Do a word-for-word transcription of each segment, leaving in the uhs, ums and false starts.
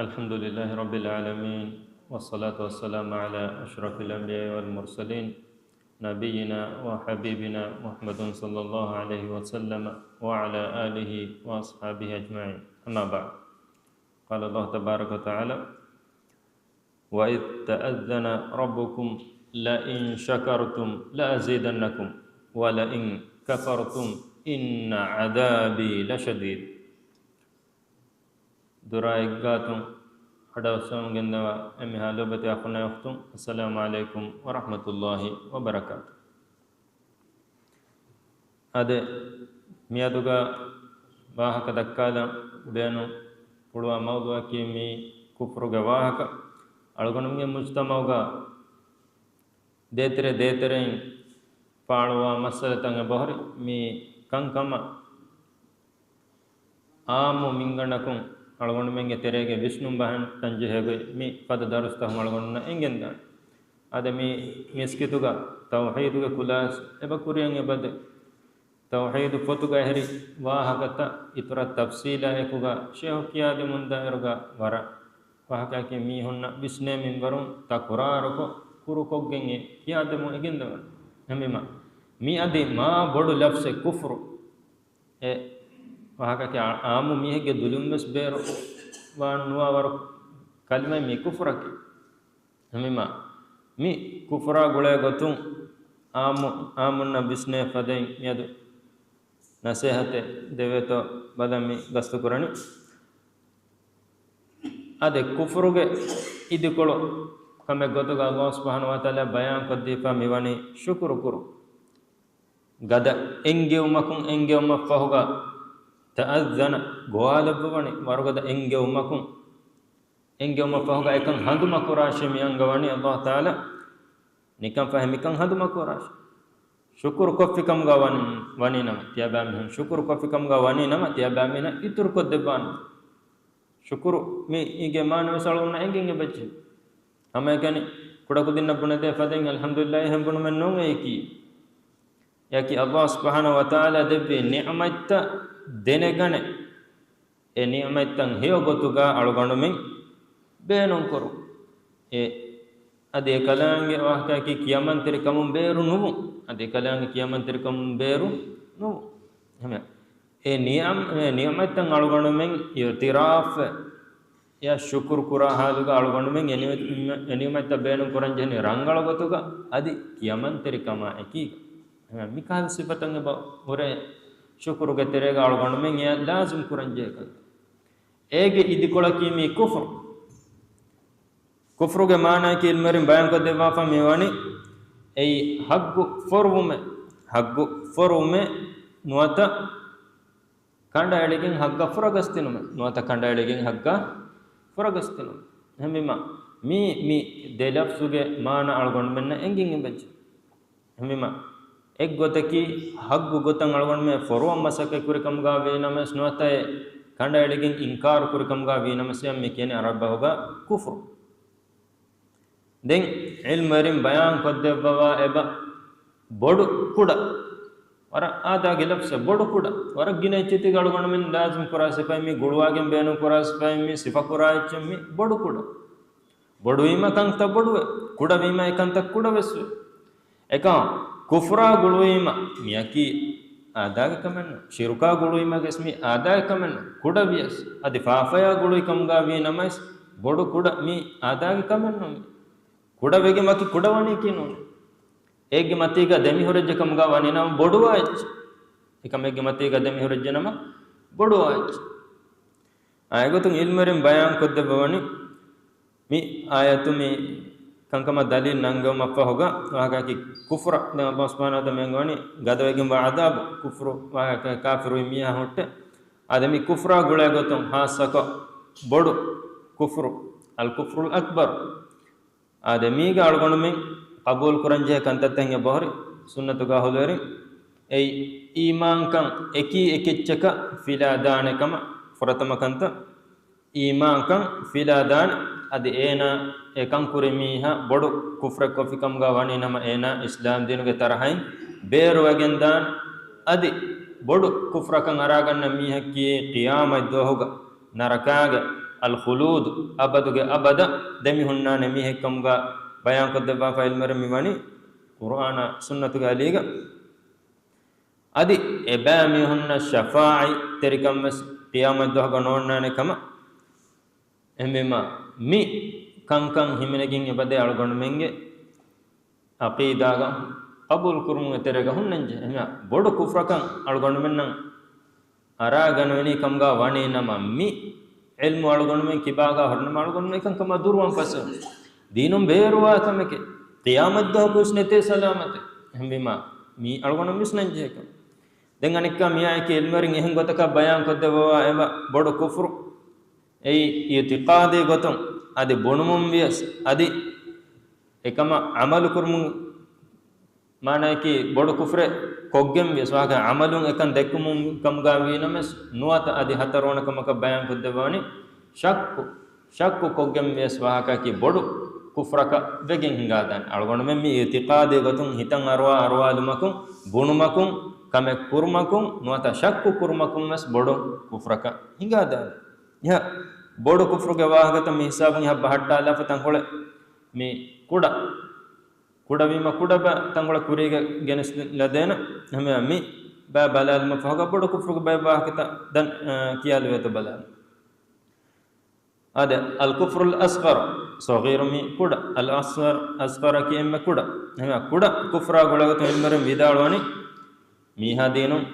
الحمد لله رب العالمين، والصلاة والسلام على أشرف الأنبياء والمرسلين، نبينا وحبيبنا محمد صلى الله عليه وسلم وعلى آله وأصحابه أجمعين. أما بعد، قال الله تبارك وتعالى: وإذ تأذن ربكم لئن شكرتم لأزيدنكم ولئن كفرتم إن عذابي لشديد. ދުރާ އެއްގާތުން އަޑައައްސަވަމުން ގެންދަވާ އެންމެހާ ލޯބިވެތި އަޚުންނާ އުޚްތުން، އައްސަލާމު ޢަލައިކުމް ވަރަޙްމަތުﷲި ވަބަރަކާތު. އާދެ، މިއަދުގަ ވާހަކަ ދައްކާލަން ބޭނުން ފުޅުވާ މައުޟޫޢަކީ މީ ކުފްރުގެ ވާހަކަ. އަޅުގަނޑުމެންގެ މުޖްތަމަޢުގަ ދޭތެރެ ދޭތެރެއިން ފާޅުވާ މައްސަލަތައް އެބަހުރި. މި ކަންކަމަށް އާއްމު މިންގަނޑަކުން އަޅުގަނޑުމެންގެ ތެރޭގައި ވިސްނުން ބަހަން ތަންޖެހޭގޮތް މި ފަދަ ދަރުސްތައް އަޅުގަނޑުންނަށް އެނގެންދާނެ. އަދި މި މިސްކިތުގަ ތައުޙީދުގެ ކުލާސް އެބަ ކުރިޔަށް އެބަދޭ. ތައުޙީދު ފޮތުގަ އެހެރި ވާހަކަތައް އިތުރަށް ތަފްޞީލާ އެކުގަ ޝޭހު ކިޔާދިމުންދާއިރުގަ ވަރަށް ވާހަކައަކީ މީހުންނަށް ވިސްނޭ މިންވަރުން ތަކުރާރުކޮށް، ކުރުކޮށްގެން އެ ކިޔާދެމުން އެގެންދަވަން. އެހެންވީމަ، މިއަދި މާ ބޮޑު ލަފްޒެއް ކުފްރު. އެ ވާހަކައަކީ އާ-، އާއްމު މީހެއްގެ ދުލުން ވެސް ބޭރު ވާން ނުވާ ވަރު ކަލިމައެއް މީ ކުފްރަކީ. އެހެންވީމަ، މި ކުފްރާ ގުޅޭ ގޮތުން އާއްމު، އާއްމުންނަށް ވިސްނޭ ފަދައިން މިއަދު ނަސޭހަތެއް ދެވޭތޯ ބަލަން މި ގަސްތުކުރަނީ. އާދެ، ކުފްރުގެ އިދިކޮޅު ކަމެއް ގޮތުގަ ﷲ ސުބްޙާނަހޫ ވަތަޢާލާ ބަޔާންކޮށްދީފަ މިވަނީ ޝުކުރު ކުރުން. ގަދަ އެންގެވުމަކުން އެންގެވުމަށްފަހުގަ، ތައައްޛަނަ، ގޮވާލައްވަވަނީ، ވަރުގަދަ އެންގެވުމަކުން އެންގެވުމަށްފަހުގަ އެކަން ހަނދުމަކުރާށޭ މި އަންގަވަނީ ﷲ ތަޢާލާ ނިކަން ފަހެ މިކަން ހަނދުމަކުރާށޭ. ޝުކުރު ކޮށްފިކަމުގަ ވަނީ، ވަނީނަމަ، ތިޔަބައިމީހުން ޝުކުރު ކޮށްފިކަމުގަ ވަނީނަމަ، ތިޔަބައިމީހުންނަށް އިތުރުކޮށްދެއްވާނެ. ޝުކުރު މި އީގެ މާނަވެސް އަޅުގަނޑުމެންނަށް އެނގެން އެބަޖެހޭ. ހަމައެކަނި ކުޑަކުދިންނަށް ބުނެދޭ ފަދައިން އަލްޙަމްދުލިއްލާހި އެހެން ބުނުމެއް ނޫން އެއީކީ. އެއަކީ ﷲ ސުބްޙާނަހޫ ވަތަޢާލާ ދެއްވި ނިޢުމަތްތައް ދެނެގަނެ، އެ ނިޢުމަތްތައް ހެޔޮ ގޮތުގަ އަޅުގަނޑުމެން ބޭނުންކުރުން. އެ އަދި އެކަލާނގެ ވާހަކައަކީ ކިޔަމަންތެރިކަމުން ބޭރު ނުވުން. އަދި އެކަލާނގެ ކިޔަމަންތެރިކަމުން ބޭރު ނުވުން. އެހެން އެ ނިޢަމް-، އެ ނިޢުމަތްތައް އަޅުގަނޑުމެން އިޢުތިރާފް އެ ޝުކުރު ކުރާ ޙާލުގަ އަޅުގަނޑުމެން އެ ނިޢު-، އެ ނިޢުމަތްތައް ބޭނުން ކުރަން ޖެހެނީ ރަނގަޅު ގޮތުގަ، އަދި ކިޔަމަންތެރިކަމާ އެކީގަ. މިކަހަލަ ސިފަތައް އެބަ ހުރޭ ޝުކުރުގެ ތެރޭގަ އަޅުގަނޑުމެން އެ ލާޒިމް ކުރަން ޖެހޭ ކަންތައް. އޭގެ އިދިކޮޅަކީ މީ ކުފްރު. ކުފްރުގެ މާނައަކީ ޢިލްމުވެރިން ބަޔާންކޮށްދެއްވާފަ މިވަނީ އެއީ ޙައްޤު ފޮރުވުމެއް، ޙައްޤު ފޮރުވުމެއް ނުވަތަ ކަނޑައެޅިގެން ޙައްޤަށް ފުރަގަސްދިނުމެއް، ނުވަތަ ކަނޑައެޅިގެން ޙައްޤަށް ފުރަގަސްދިނުމެއް. އެހެންވީމަ، މީ، މި ދެ ލަފްޒުގެ މާނަ އަޅުގަނޑުމެންނަށް އެނގިން އެބަޖެހޭ. އެހެންވީމަ، އެއްގޮތަކީ ޙައްޤު ގޮތަށް އަޅުގަނޑުމެން ފޮރުވަން މަސައްކަތް ކުރިކަމުގަ ވީނަމަވެސް ނުވަތަ އެ ކަނޑައެޅިގެން އިންކާރު ކުރިކަމުގަ ވީނަމަވެސް މި ކިޔަނީ ޢަރަބި ބަހުގަ ކުފްރު. ދެން ޢިލްމުވެރިން ބަޔާން ކޮށްދެއްވަވާ އެބަ ބޮޑު ކުޑަ، ވަރަށް އާދައިގެ ލަފްޒެއް ބޮޑު ކުޑަ، ވަރަށް ގިނަ އެއްޗެތީގަ އަޅުގަނޑުމެން ލާޒިމް ކުރާ ސިފައެއް މީ، ގުޅުވާގެން ބޭނުން ކުރާ ސިފައެއް މީ، ސިފަ ކުރާ އެއްޗެއް މީ، ބޮޑު ކުޑަ. ބޮޑުވީމަ ކަންތައް ބޮޑުވޭ، ކުޑަވީމަ އެ ކަންތައް ކުޑަވެސް ވޭ. އެކަމް ކުފްރާ ގުޅުވީމަ މިއަކީ އާދައިގެ ކަމެއް ނޫން. ޝިރުކާ ގުޅުވީމަވެސް މީ އާދައިގެ ކަމެއް ނޫން. ކުޑަވިޔަސް އަދި ފާފަޔާ ގުޅުވި ކަމުގަ ވީ ނަމަވެސް ބޮޑު ކުޑަ މީ އާދައިގެ ކަމެއް ނޫން. ކުޑަވެގެން ވަކި ކުޑަވަނީކީ ނޫން. އޭގެ މަތީގަ ދެމިހުރެއްޖެ ކަމުގަ ވަނީ ނަމަ ބޮޑުވާ އެއްޗެއް. އެކަމެއްގެ މަތީގަ ދެމިހުރެއްޖެ ނަމަ ބޮޑުވާ އެއްޗެއް. އާ، އެގޮތުން ޢިލްމުވެރިން ބަޔާން ކޮށްދެއްވަވަނީ، މި އާޔަތު މި ކަންކަމަށް ދަލީލް ނަންގަވުމަށްފަހުގަ ވާހަކައަކީ ކުފްރަށް. ދެން ﷲ ސުބްޙާނަހޫ ވަތަޢާލާ މި އަންގަވަނީ ގަދަވެގެންވާ ޢަޛާބު، ކުފްރު ވާހަކަ ކާފިރުވި މީހާ ހުއްޓެ. އާދެ، މި ކުފްރާ ގުޅޭ ގޮތުން ޚާއްޞަކޮށް ބޮޑު ކުފްރު، އަލް ކުފްރުލް އަކްބަރު. އާދެ، މީގަ އަޅުގަނޑުމެން ޤަބޫލު ކުރަންޖެހޭ ކަންތައްތައް އެބަހުރި ސުންނަތުގަ އަހުލުވެރިން އެއީ އީމާންކަން އެކީ އެކެއްޗަކަށް ފިލާދާނެ ކަމަށް. ފުރަތަމަ ކަންތައް އީމާންކަން ފިލާދާނެ. އަދި އޭނާ އެ ކަން ކުރި މީހާ ބޮޑު ކުފްރެއް ކޮށްފިކަމުގަ ވަނީ ނަމަ، އޭނާ އިސްލާމް ދީނުގެ ތަރަހައިން ބޭރުވެގެންދާނެ. އަދި ބޮޑު ކުފްރަކަށް އަރާގަންނަ މީހަކީ ޤިޔާމަތް ދުވަހުގަ ނަރަކާގެ އަލްޚުލޫދު، އަބަދުގެ އަބަދަށް ދެމިހުންނާނެ މީހެއްކަމުގަ ބަޔާންކޮށްދެއްވާފަ އިލްމުވެރިން މިވަނީ ޤުރުއާނާ ސުންނަތުގެ އަލީގަ. އަދި އެބައިމީހުންނަށް ޝަފާޢަތްތެރިކަން ވެސް ޤިޔާމަތްދުވަހުގަ ނޯންނާނެ ކަމަށް. އެހެންވީމާ، މި ކަންކަން ހިމެނިގެން އެބަދޭ އަޅުގަނޑުމެންގެ ޢަޤީދާގަ ޤަބޫލު ކުރުމުގެ ތެރޭގަ ހުންނަންޖެހޭ. އެހެންވީމާ، ބޮޑު ކުފްރަކަށް އަޅުގަނޑުމެންނަށް އަރާގަނެވެނީ ކަމުގަ ވަނީ ނަމަ، މި ޢިލްމު އަޅުގަނޑުމެން ކިބާގަ ހުރިނަމަ އަޅުގަނޑުމެން އެކަން ކަމަށް ދުރުވަން ފަސޭހަ. ދީނުން ބޭރުވާ ކަމެކޭ. ޤިޔާމަތްދުވަހަކު ވެސް ނެތޭ ސަލާމަތެއް. އެހެންވީމާ، މީ އަޅުގަނޑު ވިސްނަންޖެހޭ ކަމެއް. ދެން އަނެއްކާ މިއާއެކީ އިލްމުވެރިން އެހެން ގޮތަކަށް ބަޔާން ކޮށްދެއްވަވާ އެބަ ބޮޑު ކުފްރު. އެއީ އިޢުތިޤާދީ ގޮތުން އަދި ބުނުމުން ވިޔަސް އަދި އެކަމަށް ޢަމަލު ކުރުމުން މާނައަކީ ބޮޑު ކުފްރެއް ކޮށްގެން ވިޔަސް ވާހަކަ ޢަމަލުން އެކަން ދެއްކުމުން ކަމުގަ ވީނަމަވެސް ނުވަތަ އަދި ހަތަރުވަނަ ކަމަކަށް ބަޔާން ކޮށްދެއްވަވަނީ ޝައްކު. ޝައްކު ކޮށްގެން ވިޔަސް ވާހަކައަކީ ބޮޑު ކުފްރަކަށް ވެގެން ހިނގާދާނެ. އަޅުގަނޑުމެން މި އިޢުތިޤާދީ ގޮތުން ހިތަށް އަރުވާ އަރުވާލުމަކުން، ބުނުމަކުން، ކަމެއް ކުރުމަކުން ނުވަތަ ޝައްކު ކުރުމަކުން ވެސް ބޮޑު ކުފްރަކަށް ހިނގާދާނެ. އެހާ ބޮޑު ކުފްރުގެ ވާހަކަތައް މި ހިސާބުން އެހާ ބަހައްޓާލާފަ ތަންކޮޅެއް މި ކުޑަ ކުޑަވީމަ ކުޑަ ބަ ތަންކޮޅެއް ކުރީގަ ގެނެސްލަދޭނަ. އެހެންވީމާ މި ބަ ބަލާލުމަށް ފަހުގަ ބޮޑު ކުފްރުގެ ބައެއް ވާހަކަތައް ދަން، އަ، ކިޔާލެވޭތޯ ބަލާނަ. އާދެ، އަލް ކުފްރުލް އަޞްޣަރު، ޞަޣީރު މީ ކުޑަ، އަލް އަޞްޣަރު، އަޞްޣަރަކީ އެންމެ ކުޑަ. އެހެންވީމާ ކުޑަ ކުފްރާ ގުޅޭގޮތުން އިލްމުވެރިން ވިދާޅުވަނީ، މީހާ ދީނުން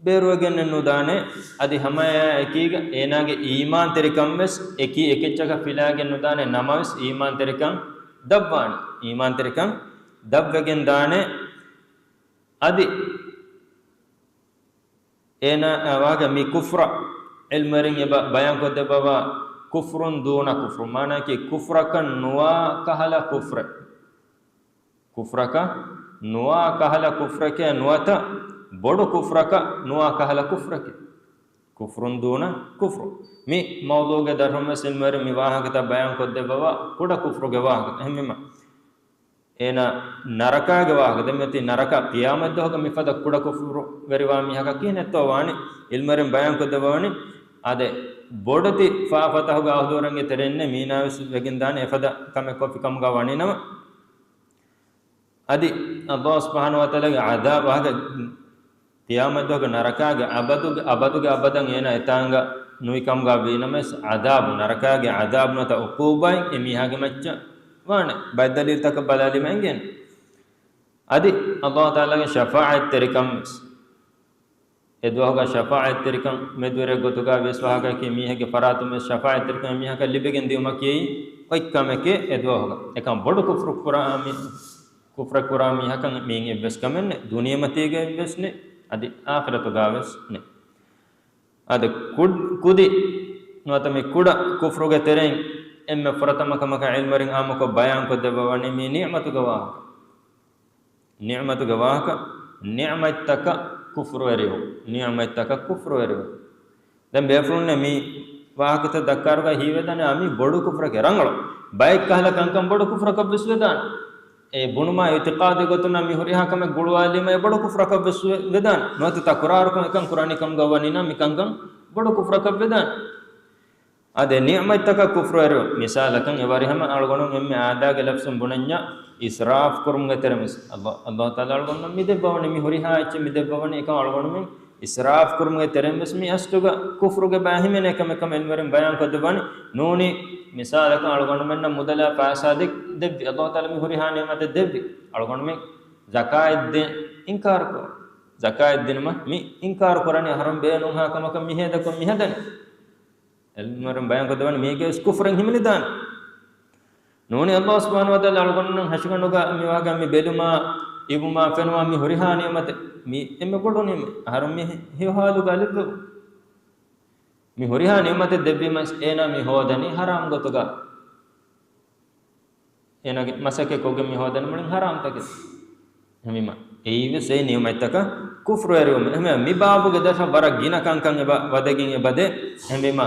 ބޭރުވެގެންނެއް ނުދާނެ. އަދި ހަމައެއާ އެކީގަ އޭނާގެ އީމާންތެރިކަން ވެސް އެކީ އެކެއްޗަކަށް ފިލާގެން ނުދާނެ. ނަމަވެސް އީމާންތެރިކަން ދަށްވާނެ. އީމާންތެރިކަން ދަށްވެގެން ދާނެ. އަދި އޭނާ، އާ، ވާހަކަ މި ކުފްރަށް އިލްމުވެރިން އެބަ ބަޔާން ކޮށްދެއްވަވާ ކުފްރުން ދޫނަ ކުފްރު. މާނައަކީ ކުފްރަކަށް ނުވާ ކަހަލަ ކުފްރެއް. ކުފްރަކަށް ނުވާ ކަހަލަ ކުފްރެކޭ ނުވަތަ ބޮޑު ކުފްރަކަށް ނުވާ ކަހަލަ ކުފްރެކޭ. ކުފްރުން ދޫނަ ކުފްރު. މި މައުޟޫގެ ދަށުން ވެސް އިލްމުވެރިން މި ވާހަކަތައް ބަޔާން ކޮށްދެއްވަވާ ކުޑަ ކުފްރުގެ ވާހަކަ. އެހެންވީމަ، އޭނާ ނަރަކާގެ ވާހަކަ ދެންމެތި ނަރަކާ ޤިޔާމަތްދުވަހުގަ މިފަދަ ކުޑަ ކުފުރު ވެރިވާ މީހަކަށް ކިހިނެއްތޯ ވާނީ؟ އިލްމުވެރިން ބަޔާން ކޮށްދެއްވަވަނީ، އާދެ، ބޮޑެތި ފާފަތަހުގެ އަހުލުވެރިންގެ ތެރެއިންނޭ މީނާވެސް ވެގެން ދާނެ އެފަދަ ކަމެއް ކޮށްފި ކަމުގަ ވަނީނަމަ، އަދި ﷲ ސުބްޙާނަހޫ ވަތަޢާލާގެ ޢަޛާބު ވާހަކަ ޤިޔާމަތްދުވަހުގެ ނަރަކާގެ އަބަދުގެ، އަބަދުގެ އަބަދަށް އޭނާ އެތާނގަ ނުވި ކަމުގަ ވީނަމަވެސް، ޢަޛާބު، ނަރަކާގެ ޢަޛާބު ނުވަތަ ޢުޤޫބާތް އެ މީހާގެ މައްޗަށް ވާނެ. ބައެއް ދަލީލުތަކަށް ބަލާލީމަ އެނގޭނެ. އަދި ﷲ ތަޢާލާގެ ޝަފާޢަތްތެރިކަން ވެސް. އެ ދުވަހުގަ ޝަފާޢަތްތެރިކަން މެދުވެރިއެއް ގޮތުގަ ވިޔަސް ވާހަކައަކީ މީހެއްގެ ފަރާތުން ވެސް ޝަފާޢަތްތެރިކަން އެ މީހަކަށް ލިބިގެން ދިޔުމަކީ އޮތް ކަމެކޭ އެ ދުވަހުގަ. އެކަން ބޮޑު ކުފްރު ކުރާ މީ، ކުފްރެއް ކުރާ މީހަކަށް މިއިން އެއްވެސް ކަމެއް ނެތް. ދުނިޔެމަތީގައި ވެސް ނެތް. އަދި އާޚިރަތުގަ ވެސް ނެތް. އަދި ކު، ކުދި ނުވަތަ މި ކުޑަ ކުފްރުގެ ތެރެއިން އެންމެ ފުރަތަމަ ކަމަކަށް ޢިލްމުވެރިން ޢާއްމުކޮށް ބަޔާންކޮށްދެއްވަވަނީ މި ނިޢުމަތުގެ ވާހަކަ. ނިޢުމަތުގެ ވާހަކަ، ނިޢުމަތްތަކަށް ކުފްރުވެރިވުން. ނިޢުމަތްތަކަށް ކުފްރުވެރިވުން. ދެން ބޭފުޅުންނެއް މި ވާހަކަތައް ދައްކާއިރުގަ ހީވެދާނެ އާ މީ ބޮޑު ކުފްރެކޭ ރަނގަޅު. ބައެއް ކަހަލަ ކަންކަން ބޮޑު ކުފްރަކަށް ވެސް ވެދާނެ. އެ ބުނުމާ އިޢުތިޤާދީ ގޮތުން މި ހުރިހާ ކަމެއް ގުޅުވާލީމަ އެ ބޮޑު ކުފްރަކަށް ވެސް ވެ، ވެދާނެ. ނުވަތަ ތަކުރާރުކޮށް އެކަން ކުރާނީ ކަމުގަ ވަނީނަމަ މިކަންކަން ބޮޑު ކުފްރަކަށް ވެދާނެ. އާދެ، ނިޢުމަތްތަކަށް ކުފްރުވެރިވުން. މިސާލަކަށް އެ ވަރިހަމަ އަޅުގަނޑު އެންމެ އާދައިގެ ލަފްޒުން ބުނަންޏާ، އިސްރާފް ކުރުމުގެ ތެރެއިން ވެސް ﷲ، ﷲ ތަޢާލާ އަޅުގަނޑުމެން މި ދެއްވަވަނީ، މި ހުރިހާ އެއްޗެއް މި ދެއްވަވަނީ އެކަމަށް އަޅުގަނޑުމެން އިސްރާފް ކުރުމުގެ ތެރެއިން ވެސް މި އަސްލުގަ ކުފްރުގެ ބައި ހިމެނޭ ކަމެއް ކަމަށް އިލްމުވެރިން ބަޔާން ކޮށްދެއްވަނީ. ނޫނީ، މިސާލަކަށް އަޅުގަނޑުމެންނަށް މުދަލާ ފައިސާ ދެ، ދެއްވި. ﷲ ތަޢާލާ މި ހުރިހާ ނިޢުމަތެއް ދެއްވި. އަޅުގަނޑުމެން ޒަކާތް ދޭން އިންކާރު ކުރުން. ޒަކާތް ދިނުމަށް މި އިންކާރު ކުރަނީ އަހަރުން ބޭނުންހާ ކަމަކަށް މި ހޭދަކޮށް މި ހަދަނީ. އިލްމުވެރިން ބަޔާން ކޮށްދެއްވަނީ މީގެ ވެސް ކުފްރެއް ހިމެނިދާނެ. ނޫނީ ﷲ ސުބްޙާނަހޫ ވަތަޢާލާ އަޅުގަނޑުމެން ހަށިގަނޑުގަ މި ވާހަކަ މި ބެލުމާ، އިވުމާ، ފެނުމާ މި ހުރިހާ ނިޢުމަތެއް މި އެންމެ ބޮޑު ނިޢުމަތް. އަހަރުން މި ހި، ހި ހާލުގަ ލިބެވުން. މި ހުރިހާ ނިޢުމަތެއް ދެއްވީމަސް އޭނާ މި ހޯދަނީ ހަރާމް ގޮތުގަ. އޭނާގެ މަސައްކަތް ކޮށްގެން މި ހޯދަނީ މުޅިން ހަރާމް ތަކެއް. އެހެންވީމަ، އެއީ ވެސް އެ ނިޢުމަތްތަކަށް ކުފްރުވެރިވުމެއް. އެހެންވެ، މި ބާބުގެ ދަށަށް ވަރަށް ގިނަ ކަންކަން އެބަ ވަދެގެން އެބަދޭ. އެހެންވީމަ،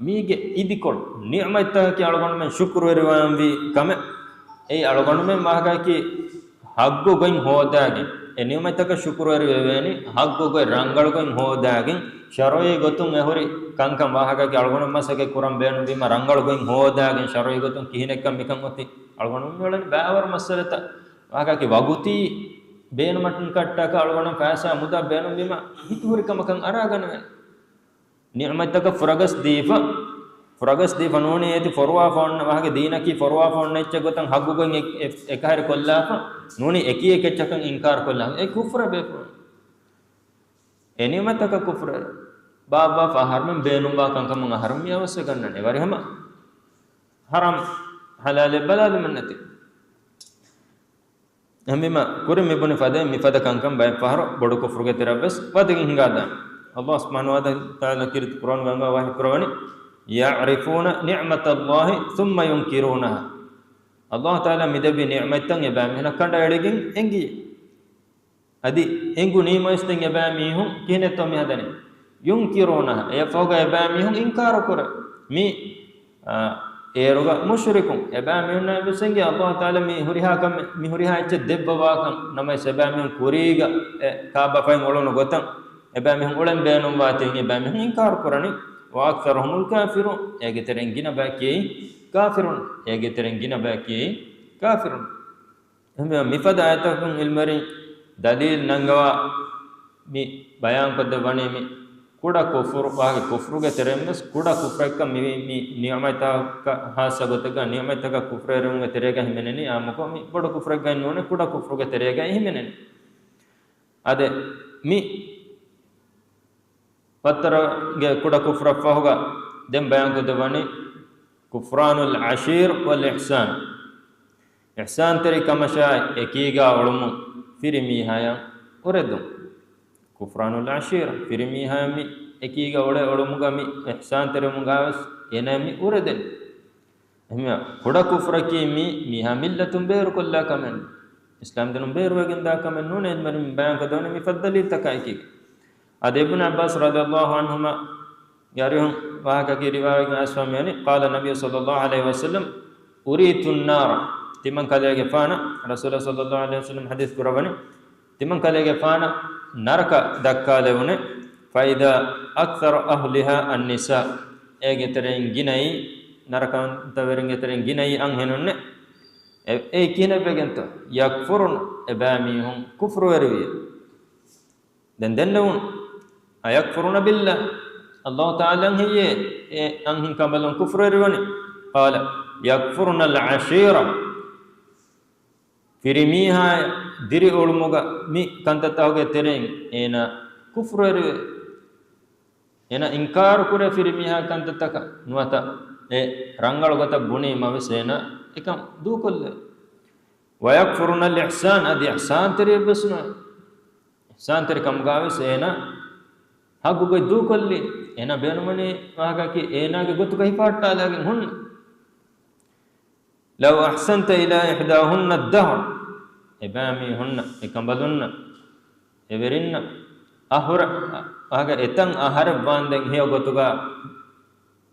މީގެ އިދިކޮޅު ނިޢުމަތްތަކަކީ އަޅުގަނޑުމެން ޝުކުރުވެރިވާންވީ ކަމެއް. އެއީ އަޅުގަނޑުމެން ވާހަކައަކީ ޙައްޤު ގޮތް ހޯދާގެން، އެ ނިޢުމަތްތަކަށް ޝުކުރުވެރިވެވޭނީ، ޙައްޤުގޮތް ރަނގަޅުގޮތް ހޯދާގެން، ޝަރުޢީ ގޮތުން އެ ހުރި ކަންކަން ވާހަކައަކީ އަޅުގަނޑު މަސައްކަތް ކުރަން ބޭނުންވީމަ، ރަނގަޅުގޮތް ހޯދާގެން، ޝަރުޢީ ގޮތުން ކިހިނެއްކަން މިކަން އޮތީ. އަޅުގަނޑު މިއުޅެނީ ބައިވަރު މައްސަލަތައް ވާހަކައަކީ ވަގުތީ ބޭނުމަށްޓަކާ އަޅުގަނޑު ފައިސާ މުދާ ބޭނުންވީމަ، ހިތުހުރި ކަމަކަށް އަރާގަނެވޭނެ. ނިޢުމަތްތަކަށް ފުރަގަސް ދީފަ، ފުރަގަސް ދީފަ ނޫނީ އޭތި ފޮރުވާފަ އޮންނަ ވާހަކަ، ދީނަކީ ފޮރުވާފަ އޮންނަ އެއްޗެއް ގޮތަށް ޙައްޤުގޮތް އެ-، އެ-، އެކަހެރި ކޮށްލާފަ، ނޫނީ އެކި އެކި އެއްޗަކަށް އިންކާރު ކޮށްލާފަ. އެ ކުފްރެއް ބޭފުޅުން. އެ ނިޢުމަތްތަކަށް ކުފްރެއް. ބާއްވާފަ އަހަރުމެން ބޭނުންވާ ކަންކަމުން އަހަރުމެން މި އަވަސްވެގަންނަނީ. އެވަރި ހަމަ ޙަރާމް ޙަލާލެއް ބަލާލުމެއް ނެތި. އެހެންވީމަ، ކުރިން މި ބުނި ފަދައިން މިފަދަ ކަންކަން ބައެއް ފަހަރު ބޮޑު ކުފްރުގެ ތެރެއަށްވެސް ވަދެގެން ހިނގާދާނެ. ﷲ ސުބްޙާނަހޫ ވަތަޢާލާ ކީރިތި ޤުރްއާންގަ ވަޙީ ކުރަވަނީ، "يعرفون نعمة الله ثم ينكرونها." ﷲ ތަޢާލާ މި ދެއްވި ނިޢުމަތްތައް އެބައިމީހުންނަށް ކަނޑައެޅިގެން އެނގި. އަދި އެނގުނީމަވެސް ދެން އެބައިމީހުން ކިހިނެއްތޯ މި ހަދަނީ؟ "ينكرونها." އެއަށްފަހުގަ އެބައިމީހުން އިންކާރު ކުރޭ. މި، އާ، އޭރުގަ މުޝްރިކުން. އެބައިމީހުންނަށް ވެސް އެނގޭ ﷲ ތަޢާލާ މި ހުރިހާ ކަމެއް، މި ހުރިހާ އެއްޗެއް ދެއްވަވާކަން. ނަމަވެސް އެބައިމީހުން ކުރީގަ އެ ކާބާފައިން އުޅުނު ގޮތަށް އެބައިމީހުން އުޅެން ބޭނުންވާތީ އެބައިމީހުން އިންކާރު ކުރަނީ. "وأكثرهم الكافرون." އޭގެ ތެރެއިން ގިނަ ބަޔަކީ ކާފިރުން. އޭގެ ތެރެއިން ގިނަ ބަޔަކީ ކާފިރުން. އެހެންވީމަ، މިފަދަ އާޔަތަކުން ޢިލްމުވެރިން ދަލީލް ނަންގަވާ މި ބަޔާންކޮށްދެއްވަނީ މި ކުޑަ ކުފުރު ވާހަކަ، ކުފުރުގެ ތެރެއިން ވެސް ކުޑަ ކުފުރެއްކަން މި، މި ނިޢުމަތަކަށް ޚާއްޞަ ގޮތެއްގަ ނިޢުމަތަކަށް ކުފުރުވެރިވުމުގެ ތެރޭގަ ހިމެނެނީ އާއްމުކޮށް މި ބޮޑު ކުފުރެއްގައި ނޫނޭ، ކުޑަ ކުފުރުގެ ތެރޭގައި ހިމެނެނީ. އާދެ، މި ފަތަރުގެ ކުޑަ ކުފުރަށްފަހުގަ ދެން ބަޔާންކޮށްދެއްވަނީ كفران العشير والإحسان. އިޙްސާންތެރި ކަމަށާއި އެކީގާ އުޅުމުން ފިރި މީހާޔަށް އުރެދުން. كفران العشير، ފިރި މީހާޔަށް މި އެކީގަ އުޅޭ އުޅުމުގަ މި އިޙްސާންތެރިވުމުގަވެސް އޭނާ މި އުރެދެން. އެހެންވެ، ކުޑަ ކުފުރަކީ މީ، މީހާ މިއްލަތުން ބޭރުކޮށްލާ ކަމެއް، އިސްލާމްދީނުން ބޭރުވެގެންދާ ކަމެއް ނޫނޭ. އެންމެ ބަޔާންކޮށްދެވުނީ މި ފައްދަލީލްތަކާއެކީ. އަދި އިބްނު ޢައްބާސް ރަޟިޔަﷲ ޢަންހުމާ ގެ އަރިހުން ވާހަކައަކީ ރިވާވެގެން އައިސްފަ މިވަނީ، قال النبي صلى الله عليه وسلم، أريت النار، ތިމަން ކަލޭގެފާނަށް، ރަސޫލާ ޞައްލަﷲ ޢަލައިހި ވަސައްލަމް ޙަދީޘް ކުރައްވަނީ، ތިމަން ކަލޭގެފާނަށް ނަރަކަ ދައްކާލެވުނެ، فإذا أكثر أهلها النساء، އޭގެ ތެރެއިން ގިނައީ، ނަރަކަވަންތަވެރިންގެ ތެރެއިން ގިނައީ އަންހެނުންނެ. އެ، އެއީ ކިހިނެއްވެގެންތޯ؟ يكفرن، އެބައިމީހުން ކުފުރުވެރިވިޔޭ. ދެން ދެންނެވުނު، أيكفرن بالله، ﷲ ތަޢާލާއަށް ހެއްޔޭ އެ އަންހެން ކަނބަލުން ކުފުރުވެރިވަނީ؟ قال، يكفرن العشيرة، ފިރިމީހާ ދިރިއުޅުމުގަ މި ކަންތައްތަކުގެ ތެރެއިން އޭނާ ކުފުރުވެރިވޭ. އޭނާ އިންކާރު ކުރޭ ފިރިމީހާ ކަންތައްތަކަށް ނުވަތަ އެ ރަނގަޅު ގޮތަށް ބުނީމަވެސް އޭނާ އެކަން ދޫކޮށްލޭ. ويكفرن الإحسان، އަދި އިޙްސާންތެރިއެއްވެސް ނުވޭ. އިޙްސާންތެރިކަމުގަވެސް އޭނާ ހައްގުގޮތް ދޫކޮށްލީ. އޭނާ ބޭނުމަނީ ވާހަކައަކީ އޭނާގެ ގޮތުގަ ހިފަހައްޓާލައިގެން ހުންނަ. لو أحسنت إلى إحداهن الدهر، އެބައިމީހުންނަށް، އެކަނބަލުންނަށް، އެވެރިންނަށް، އަހުރަ، އަހަގަ އެތަން އަހަރެއްވާންދެން ހެޔޮ ގޮތުގަ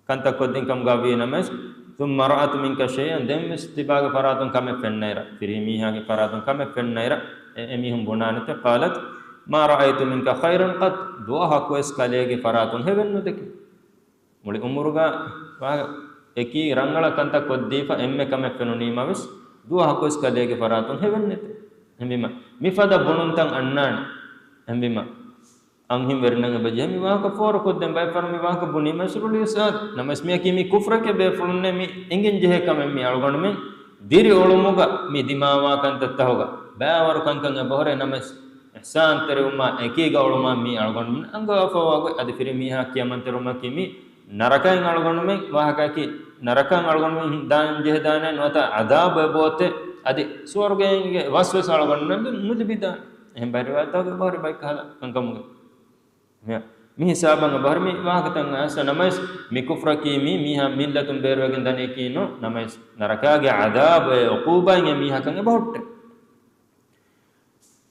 ކަންތައް ކޮށްދިން ކަމުގަ ވީ ނަމަވެސް، ثم رأت منك شيئا، ދެންވެސް ތިބާގެ ފަރާތުން ކަމެއް ފެންނައިރަށް، ފިރިމީހާގެ ފަރާތުން ކަމެއް ފެންނައިރަށް، އެ، އެމީހުން ބުނާނެތެ، قالت، ما رأيت منك خيرا قط، ދުވަހަކުވެސް ކަލޭގެ ފަރާތުން ހެވެއްނުދެކެ. މުޅި އުމުރުގަ ވާ އެކީ ރަނގަޅަށް ކަންތައް ކޮށްދީފަ އެންމެ ކަމެއް ފެނުނީމަވެސް، ދުވަހަކުވެސް ކަލޭގެ ފަރާތުން ހެވެންނެތެ. އެހެންވީމަ، މިފަދަ ބުނުންތައް އަންނާނެ. އެހެންވީމަ، އަންހެންވެރިންނަށް އެބަޖެހޭ މި ވާހަކަ ފޯރުކޮށްދޭން. ބައެއް ފަހަރު މި ވާހަކަ ބުނީމަވެސް ރުޅިއައިސް އާދެ. ނަމަވެސް މިއަކީ މީ ކުފްރެކޭ ބޭފުޅުންނޭ މި އެނގެން ޖެހޭ ކަމެއް މި އަޅުގަނޑުމެން ދިރިއުޅުމުގަ މި ދިމާވާ ކަންތައްތަކުގަ ބައިވަރު ކަންކަން އެބަހުރޭ ނަމަވެސް، އިޙްސާންތެރިވުމާ އެކީގަ އުޅުމާ މީ އަޅުގަނޑުމެން އަންގަވާފަވާ ގޮތް. އަދި ފިރިމީހާ ކިޔަމަންތެރިވުމަކީ މީ ނަރަކައިން އަޅުގަނޑުމެން ވާހަކައަކީ، ނަރަކައިން އަޅުގަނޑުމެން ދާން ޖެހިދާނެ ނުވަތަ ޢަޛާބު އެބައޮތޭ، އަދި ސުވަރުގޭގެ ވަސްވެސް އަޅުގަނޑުމެން ނުލިބިދާނެ. އެހެން ބައެއް ރިވާޔަތްތަކުގަ އެބަހުރި ބައެއް ކަހަލަ ކަންކަމުގަ. މި، މި ހިސާބަށް އެބަހުރި މި ވާހަކަތައް އައިސް ނަމަވެސް، މި ކުފްރަކީ މީ މީހާ މިއްލަތުން ބޭރުވެގެން ދަނީކީ ނޫން ނަމަވެސް، ނަރަކާގެ ޢަޛާބު އެ ޢުޤޫބާއިން އެ މީހަކަށް އެބަހުއްޓޭ.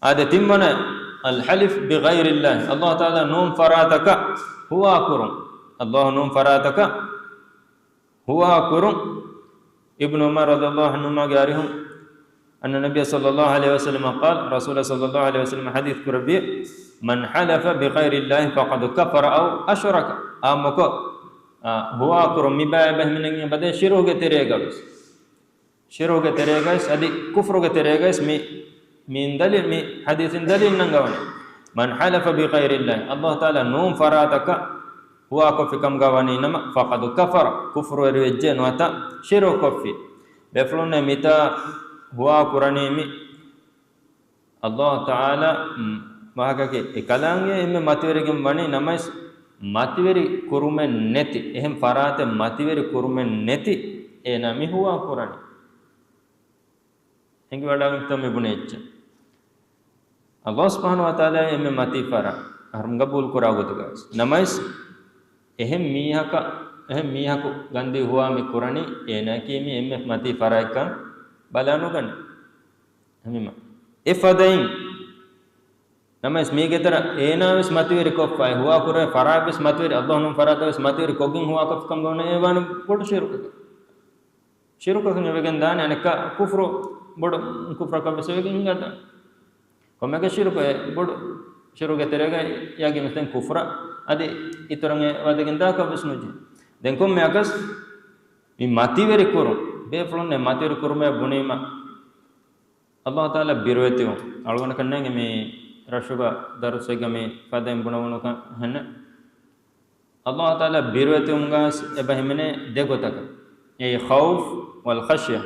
އާދެ، ތިންވަނަ، الحلف بغير الله، ﷲ ތަޢާލާ ނޫން ފަރާތަކަށް ހުވާކުރުން. ﷲ ނޫން ފަރާތަކަށް ހުވާކުރުން. އިބްނު ޢުމަރު ރަޟިޔަﷲ ޢަންހުމާގެ އަރިހުން أن النبي صلى الله عليه وسلم قال، ރަސޫލާ ޞައްލައްލާހު ޢަލައިހި ވަސައްލަމަ ޙަދީޘް ކުރެއްވި، من حلف بغير الله فقد كفر أو أشرك. އާއްމުކޮށް، އާ، ހުވާކުރުން މި ބައި އެބަ ހިމެނެން އެބަދޭ ޝިރުކުގެ ތެރޭގަވެސް. ޝިރުކުގެ ތެރޭގަވެސް އަދި ކުފްރުގެ ތެރޭގަވެސް މި، މި ދަލީ، މި ޙަދީޘިން ދަލީލް ނަންގަވަނީ. من حلف بغير الله، ﷲ ތަޢާލާ ނޫން ފަރާތަކަށް ހުވާކޮށްފި ކަމުގަ ވަނީ ނަމަ، فقد كفر، ކުފްރުވެރިވެއްޖެ ނުވަތަ ޝިރުކު ކޮށްފި. ބޭފުޅުންނޭ މިތާ ހުވާ ކުރަނީ މި ﷲ ތަޢާލާ، މް، ވާހަކަކީ އެކަލާނގެ އެންމެ މަތިވެރިގެން ވަނީ ނަމަވެސް، މަތިވެރި ކުރުމެއް ނެތި، އެހެން ފަރާތެއް މަތިވެރި ކުރުމެއް ނެތި އޭނާ މި ހުވާ ކުރަނީ. އެނގިވަޑާގެންތޯ މި ބުނެ އެއްޗެއް؟ ﷲ ސުބްޙާނަހޫ ވަތަޢާލާ އެންމެ މަތީ ފަރާތް، އަހަރުމެން ގަބޫލު ކުރާ ގޮތުގަވެސް. ނަމަވެސް، އެހެން މީހަކަށް، އެހެން މީހަކު ގަންދީ ހުވާ މި ކުރަނީ، އޭނާއަކީ މި އެންމެ މަތީ ފަރާތްކަން ބަލާ ނުގަނެ. ހަމަ އެ ފަދައިން ނަމަވެސް މީގެ ތެރެ އޭނާ ވެސް މަތިވެރި ކޮށްފައި، ހުވާ ކުރޭ ފަރާތް ވެސް މަތިވެރި، ﷲ ނޫން ފަރާތަށް ވެސް މަތިވެރި ކޮށްގެން ހުވާ ކޮށްފި ކަމުގަ ވަނީ އެ ވާނެ ބޮޑު ޝިރުކަކަށް. ޝިރުކަކަށް އެވެގެން ދާނެ، އަނެއްކާ ކުފްރު، ބޮޑު ކުފްރަކަށް ވެސް އެވެގެން ހިނގާ ދާނެ. ކޮންމެއަކަސް ޝިރުކު އެ ބޮޑު ޝިރުކުގެ ތެރޭގައި ޔަގީން ވެސް ދެން ކުފްރަށް އަދި އިތުރަށް އެ ވަދެގެން ދާކަށް ވެސް ނުޖެހޭ. ދެން ކޮންމެއަކަސް މި މަތިވެރި ކުރުން، ބޭފުޅުންނޭ މަތިވެރި ކުރުމޭ ބުނީމަ، ﷲ ތަޢާލާ ބިރުވެތިވުން. އަޅުގަނޑަކަށް ނޭނގެ މި ރަށުގަ ދަރުސެއްގަ މި ފަދައިން ބުނެވުނުކަން ހެންނެއް. ﷲ ތަޢާލާ ބިރުވެތިވުމުގަ އެބަ ހިމެނޭ ދެ ގޮތަކަށް. އެއީ ޚައުފް ވަލް ޚަޝްޔަ.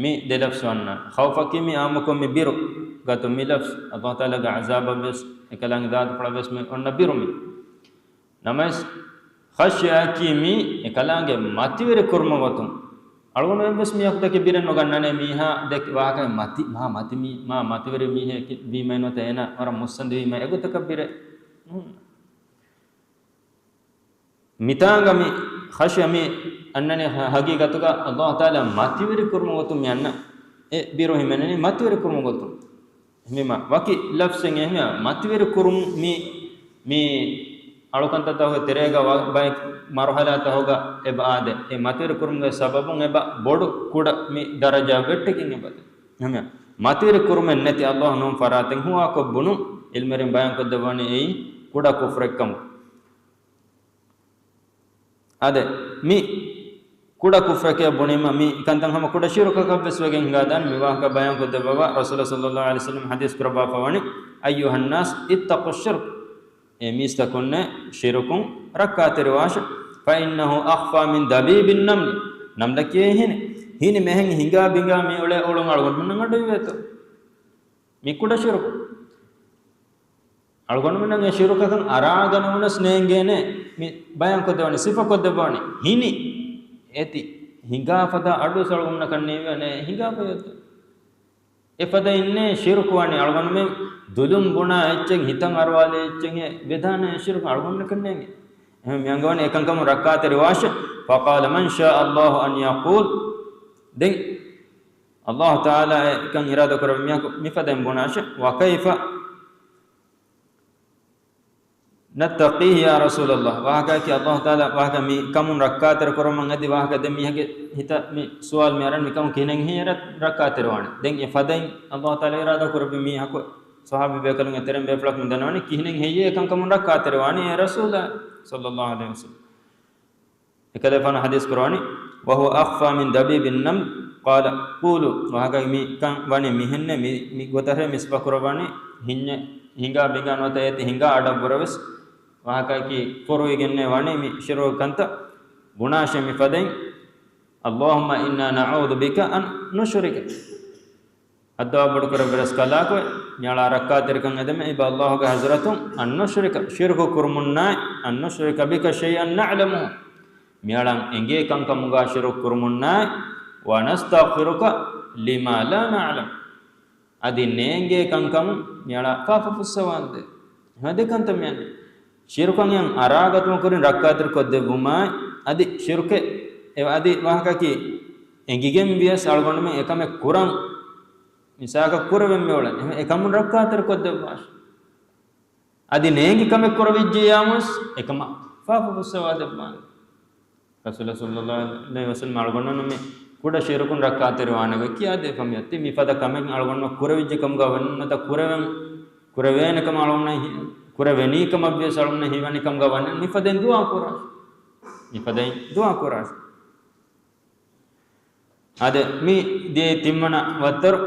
މި ދެ ލަފްޒު އަންނަ. ޚައުފަކީ މި އާއްމުކޮށް މި ބިރު ގަތު މި ލަފްޒު. ﷲ ތަޢާލާގެ ޢަޒާބަށް ވެސް، އެކަލާނގެ ޒާތުފުޅަށް ވެސް މި އޮންނަ ބިރު މި. ނަމަވެސް، ޚަޝްޔައަކީ މީ އެކަލާނގެ މަތިވެރި ކުރުމަށް ގޮތުން. އަޅުގަނޑުމެން ވެސް މީހަކު ދެކެ ބިރެއް ނުގަންނަނޭ، މީހާ ދެކެ ވާހަކަ މަތި، މާ މަތި މީ، މާ މަތިވެރި މީހެއް ވީމަ ނުވަތަ އޭނާ ވަރަށް މުއްސަނދިވީމަ އެގޮތަކަށް ބިރެއް. ހުން. މިތާނގަ މި ޚަޝްޔަ މި އަންނަނީ ހަ-، ހަގީގަތުގަ ﷲ ތަޢާލާ މަތިވެރި ކުރުމަށް ގޮތުން މި އަންނަ އެ ބިރު ހިމެނެނީ މަތިވެރި ކުރުމަށް ގޮތުން. ހިމެނީމަ ވަކި ލަފްޒެއް އެހެން މަތިވެރި ކުރުން މި، މި އަޅުކަންތައްތަކުގެ ތެރޭގަ ވަ-، ބައެއް މަރުހަލާތަކުގަ އެބަ އާދޭ. އެ މަތިވެރި ކުރުމުގެ ސަބަބުން އެބަ ބޮޑު ކުޑަ މި ދަރަޖާ ވެއްޓިގެން އެބަދޭ. ހަމަ މަތިވެރި ކުރުމެއް ނެތި ﷲ ނޫން ފަރާތެއް ހުވާކޮށް ބުނުން ޢިލްމުވެރިން ބަޔާންކޮށްދެއްވަނީ އެއީ ކުޑަ ކުފްރެއްކަމު. އާދެ، މި ކުޑަ ކުފްރެކޭ ބުނީމަ، މި ކަންތައް ހަމަ ކުޑަ ޝިރުކަކަށް ވެސް ވެގެން ހިނގާދާނެ. މި ވާހަކަ ބަޔާންކޮށްދެއްވަވާ، ރަސޫލާ ޞައްލައްލާހު ޢަލައިހި ވަސައްލަމަ ޙަދީޘް ކުރައްވާފަ ވަނީ، أيها الناس اتقوا الشرك. އޭ މީސްތަކުންނޭ، ޝިރުކުން ރައްކާތެރިވާށެ. فإنه أخفى من دبيب النمل. ނަމްލަކީ ހިނި. ހިނި މިހެން ހިނގާ ބިނގާ މި އުޅޭ އުޅުން އަޅުގަނޑުމެންނަށް އަޑުއިވޭތޯ. މި ކުޑަ ޝިރުކު. އަޅުގަނޑުމެންނަށް އެ ޝިރުކަކަށް އަރާގަނެވުނަސް ނޭނގޭނެ، މި ބަޔާންކޮށްދެވަނީ، ސިފަކޮށްދެއްވަނީ. ހިނި އެތި ހިނގާ ފަދަ އަޑުވެސް އަޅުގަނޑަކަށް ނީވޭނެ، ހިނގާފަ އޮތް. އެފަދައިންނޭ ޝިރުކު ވަނީ އަޅުގަނޑުމެން ދުލުން ބުނާ އެއްޗެއް، ހިތަށް އަރުވާލޭ އެއްޗެއް ވެދާނެ ޝިރުކު އަޅުގަނޑަކަށް ނޭނގޭ. އެހެން މި އަންގަވަނީ އެކަންކަމުން ރައްކާތެރިވާށެ. فقال من شاء الله أن يقول. ދެން ﷲ ތަޢާލާ އެ ކަން އިރާދަކުރެއްވި މީހަކު މިފަދައިން ބުނާށެ، وكيف نتقيه يا رسول الله؟ ވާހަކައަކީ ﷲ ތަޢާލާ ވާހަކަ މި ކަމުން ރައްކާތެރި ކުރުމަށް އެދި ވާހަކަ ދެން މީހެއްގެ ހިތަށް މި ސުވާލު މި އަރަން މި ކަމުން ކިހިނެއް ހެއްޔޭ ރަ-، ރައްކާތެރިވާނެ؟ ދެން އެ ފަދައިން ﷲ ތަޢާލާ އިރާދަ ކުރެއްވި މީހަކު ޞަޙާބީ ބޭކަލުންގެ ތެރެއިން ބޭފުޅަކު މި ދަންނަވަނީ ކިހިނެއް ހެއްޔޭ ކަންކަމުން ރައްކާތެރިވާނީ އޭ ރަސޫލާ ޞައްލައްލާހު ޢަލައިހި ވަސައްލަމަ. އެކަލޭފާނު ޙަދީޘް ކުރަވަނީ، وهو أخفى من دبيب النمل، قال، قولوا، ވާހަކަ މި ކަން ވަނީ މިހެންނޭ، މި، މި ގޮތަށް މި ސިފަ ކުރައްވަނީ ހިންޏެއް ހިނގާ ބިނގާ ނުވަތަ އޭތި ހިނގާ އަޑަށްވުރެވެސް، ވާހަކައަކީ ފޮރުވިގެންނޭ ވަނީ މި ޝިރުކު ކަންތައް. ބުނާށޭ މި ފަދައިން، اللهم إنا نعوذ بك أن نشرك. އައްދަވާ ބޮޑުކުރެއްވި ރަސްކަލާކޮ، މިއަޅާ ރައްކާތެރިކަން އެދެމެ އިބަ ﷲގެ ޙަޟްރަތުން، أن نشرك، ޝިރުކު ކުރުމުންނާއި، أن نشرك بك شيئا نعلمه، މިއަޅަން އެނގޭ ކަންކަމުގާ ޝިރުކު ކުރުމުންނާއި، ونستغفرك لما لا نعلم، އަދި ނޭނގޭ ކަންކަމުން މިއަޅާ ފާފަ ފުއްސަވާނދޭ. އެހެން ދެ ކަންތައް މިއަންނަ. ޝިރުކަން އަރާގަތުމަށް ކުރިން ރައްކާތެރި ކޮށްދެއްވުމާއި، އަދި ޝިރުކެއް އެ އަދި ވާހަކައަކީ އެނގިގެން ވިޔަސް އަޅުގަނޑުމެން އެކަމެއް ކުރަން މިސާކަށް ކުރެވެން މިއުޅެނީ. އެހެން އެކަމުން ރައްކާތެރި ކޮށްދެއްވާށި. އަދި ނޭނގި ކަމެއް ކުރެވިއްޖެޔާމުވެސް އެކަމަށް ފާފަ ފުއްސަވާ ދެއްވާނެ. ރަސޫލާ ޞައްލައްލާހު ޢަލައިހި ވަސައްލަމަ އަޅުގަނޑުމެން މި ކުޑަ ޝިރުކުން ރައްކާތެރިވާނެ ގޮތް ކިޔާދީފަ މިއޮތީ. މިފަދަ ކަމެއް އަޅުގަނޑުމެން ކުރެވިއްޖެ ކަމުގަ ވަންނަތަ ކުރެވެން، ކުރެވޭނެ ކަމަށް އަޅުގަނޑުމެން ހި-، ކުރެވެނީ ކަމަށްވިޔަސް އަޅުގަނޑުމެން ހީވަނީ ކަމުގަ ވަންނަން މިފަދައިން ދުޢާ ކުރާށި. މިފަދައިން ދުޢާ ކުރާށި. އާދެ، މި ދިޔައީ ތިންވަނަ ވައްތަރު.